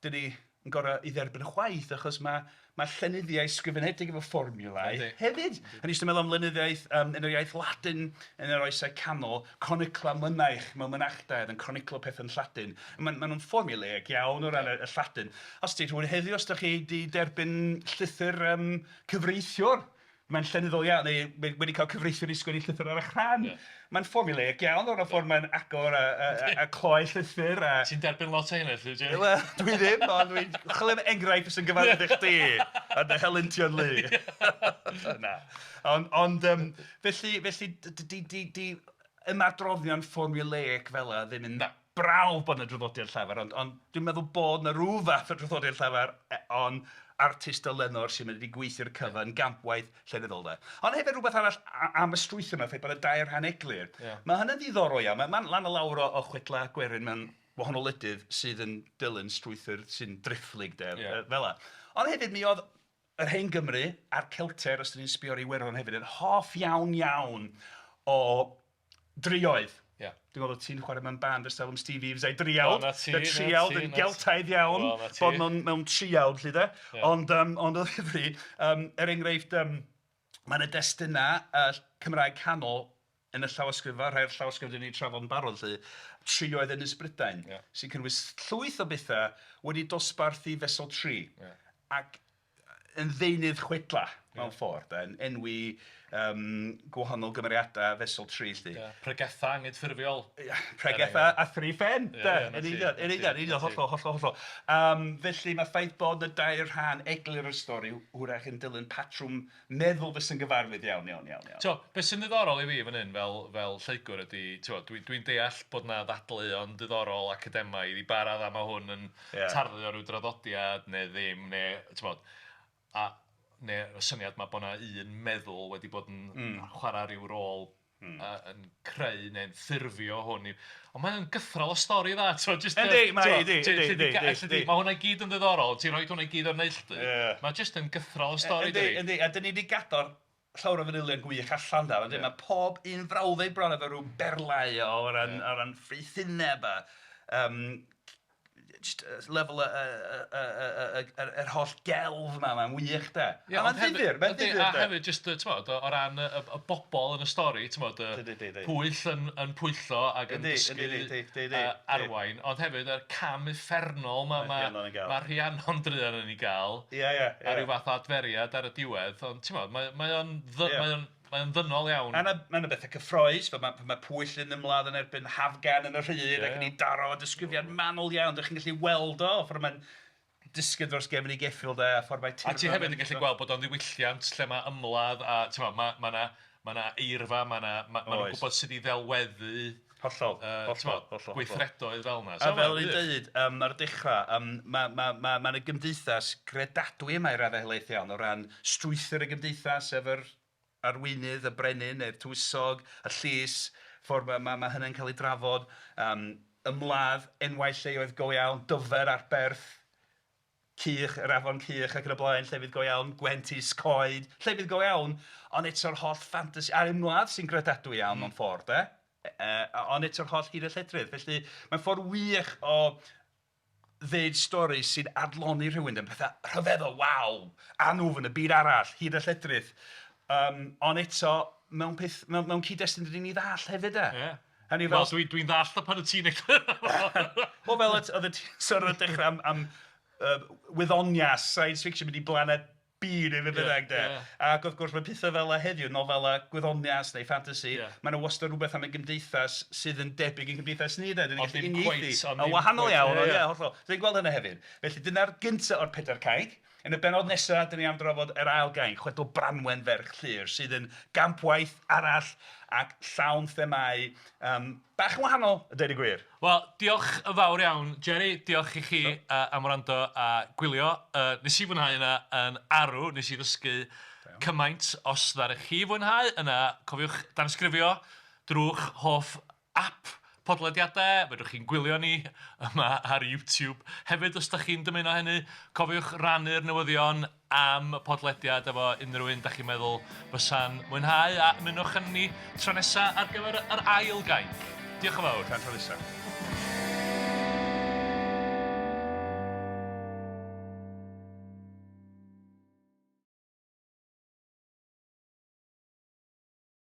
dan ni yn gorfod ei dderbyn chwaith, achos mae... Mae llenyddiaeth sgrifenedig efo fformiwlâu hefyd. O'n i jyst yn meddwl am lenyddiaeth yn yr iaith Ladin yn yr Oesau Canol, croniclau mynaich mewn mynachdai oedd yn croniclo pethau yn Lladin. Maen nhw'n fformiwläig iawn o ran y Lladin. Os ti rhywun heddiw, os dach chi 'di derbyn llythyr cyfreithiwr, mae'n llenyddol iawn, neu wedi cael cyfreithiwr i sgwennu llythyr ar eich rhan. Mae'n fformiwläig iawn o ran y ffordd mae'n agor a a a cloi llythyr a... Ti'n derbyn lot o hynna felly, Jerry? Wel, dwi ddim, ond dwi'n chwilio am enghraifft sy'n gyfarwydd i chdi a dy helyntion lu. Na. Ond, ond yym, felly, felly 'di 'di 'di ymadroddion fformiwläig fela ddim yn... Brawf bod 'na draddodiad llafar ond ond dwi'n meddwl bod 'na ryw fath o draddodiad llafar ond artist o lenor sy'n mynd i gweithio'r cyfan, gampwaith llenyddol de. Ond hefyd rhywbeth arall am y strwythur 'ma, y ffaith bod 'na dair rhan eglur. Mae hynny'n ddiddorol iawn. Mae lan a lawr o chwedlau gwerin mewn wahanol wledydd sydd yn dilyn strwythur sy'n driphlyg de, fela. Ond hefyd mi oedd yr hen Gymry a'r Celtiaid, os dan ni'n sbio ar Iwerddon hefyd, yn hoff iawn iawn o drioedd. Ia. Dwi'n meddwl ti'n chwarae mewn band ers talwm Steve Eaves a'i driawd. O, 'na ti. Y triawd yn Geltaidd iawn. Wel, 'na ti. Bod mewn triawd 'lly de. Ond yym ond o ddifri, yym er enghraifft yym mae 'na destunau Cymraeg Canol yn y llawysgrifau, rhai o'r llawysgrifau dan ni 'di trafod yn barod 'lly, Trioedd Ynys Brydain, sy'n cynnwys llwyth o bethau wedi dosbarthu fesul tri. Ac yn ddeunydd chwedlau mewn ffordd de, yn enwi gwahanol gymeriadau fesul tri 'lly. Ia, pregethau anghydffurfiol. Ia, pregethau a thri phen de, yn union, yn union, yn union, hollol, hollol, hollol. Felly mae'r ffaith bod 'na dair rhan eglur o'r stori hwyrach yn dilyn patrwm meddwl fysa'n gyfarwydd iawn, iawn, iawn, iawn. Tibod, be sy'n ddiddorol i fi fan hyn fel fel lleygwr ydy, tibod, dwi dwi'n deall bod 'na ddadleuon diddorol academaidd i ba raddau mae hwn yn tarddu o ryw draddodiad neu ddim neu tibod, a neu y syniad 'ma bod 'na un meddwl wedi bod yn chwarae rhyw rôl yn creu neu'n ffurfio hwn i... Ond mae o'n gythral o stori dda, tibod, jyst y... Yndi, mae, yndi, yndi, yndi, yndi. Mae hwnna i gyd yn ddiddorol, ti'n rhoi hwnna i gyd o'r neilltu, mae jyst yn gythral o stori dydi. Yndi, yndi, a dan ni 'di gadael llawer o fanylion gwych allan de, ond mae pob un frawddeg bron efo rhyw berlau o ran, o ran ffraethineb a jyst lefel yr holl gelf 'ma, mae'n wych de. Ia, mae'n ddifyr, mae'n ddifyr A hefyd jyst ti'mod, o ran y bobl yn y stori, ti'mod, y Pwyll yn pwyllo ac yn dysgu arwain, ond hefyd y cam uffernol 'ma mae Rhiannon druan yn ei gael. Ia, ia. A ryw fath o adferiad ar y diwedd, ond ti'mod, mae o'n Mae o'n ddynol iawn. A mae 'na bethau cyffrous, fel mae mae Pwyll yn ymladd yn erbyn Hafgan yn y rhyd ac yn ei daro, disgrifiad manwl iawn, dach chi'n gallu weld o, ffordd mae'n disgyn dros gefn ei geffyl de, a ffordd mae A ti hefyd yn gallu gweld bod o'n ddiwylliant lle mae ymladd a ti'mod, mae mae 'na mae 'na eirfa, mae 'na... ma' maen nhw'n gwybod sut i ddelweddu... Hollol, hollol, hollol. ...gweithredoedd fel 'na. A fel o'n i'n dweud ar y dechrau, mae 'ma 'ma 'ma 'na gymdeithas gredadwy yma i raddau helaeth iawn o ran strwythur y gymdeithas efo'r arweinydd, y brenin neu'r tywysog, y llys, ffordd mae 'ma 'ma hynny'n cael ei drafod, ymladd, enwau lleoedd go iawn, Dyfer, Arberth, Cych, yr afon Cych ac yn y blaen, llefydd go iawn, Gwent Is Coed, llefydd go iawn, ond eto'r holl ffantasi a'r ymladd sy'n gredadwy iawn mewn ffordd de, ond eto'r holl hud a lledrith. Felly mae'n ffordd wych o ddeud stori sy'n adlonni rhywun, de, pethau rhyfeddol, waw, anwfn, y byd arall, hud a lledrith, ond eto mewn peth... mewn cyd-destun rydyn ni'n ei ddallt hefyd de. Ia. Hynny yw fel... Wel, dwi'n ddallt o pan wyt ti'n egluro fo. Wel, fel oeddet ti'n sôn ar y dechrau am wyddoniaeth, science fiction, mynd i blaned B neu be bynnag de. Ac wrth gwrs mae pethau fel 'na heddiw, nofelau gwyddoniaeth neu ffantasi, mae 'na wastad rhywbeth am y gymdeithas sydd yn debyg i'n cymdeithas ni de, dan ni'n gallu uniaethu. Yn wahanol iawn, ond ie, hollol. Dan ni'n gweld hynna hefyd. Felly dyna'r gyntaf o'r pedair cainc. Yn y bennod nesaf, dan ni am drafod yr ail gainc, chwedl Branwen ferch Llŷr, sydd yn gampwaith arall ac llawn themâu bach yn wahanol, a deud y gwir. Wel, diolch yn fawr iawn, Jerry. Diolch i chi am wrando a gwylio. Nes i fwynhau hynna yn arw, nes i ddysgu cymaint. Os ddaru chi fwynhau, yna cofiwch danysgrifio drwy'ch hoff app podlediadau, fedrwch chi'n gwylio ni yma ar YouTube. Hefyd, os dach chi'n dymuno hynny, cofiwch rannu'r newyddion am y podlediad efo unrhyw un dach chi'n meddwl fysa'n mwynhau, a ymunwch â ni tro nesa ar gyfer yr ail gainc. Diolch yn fawr. Tan tro nesa.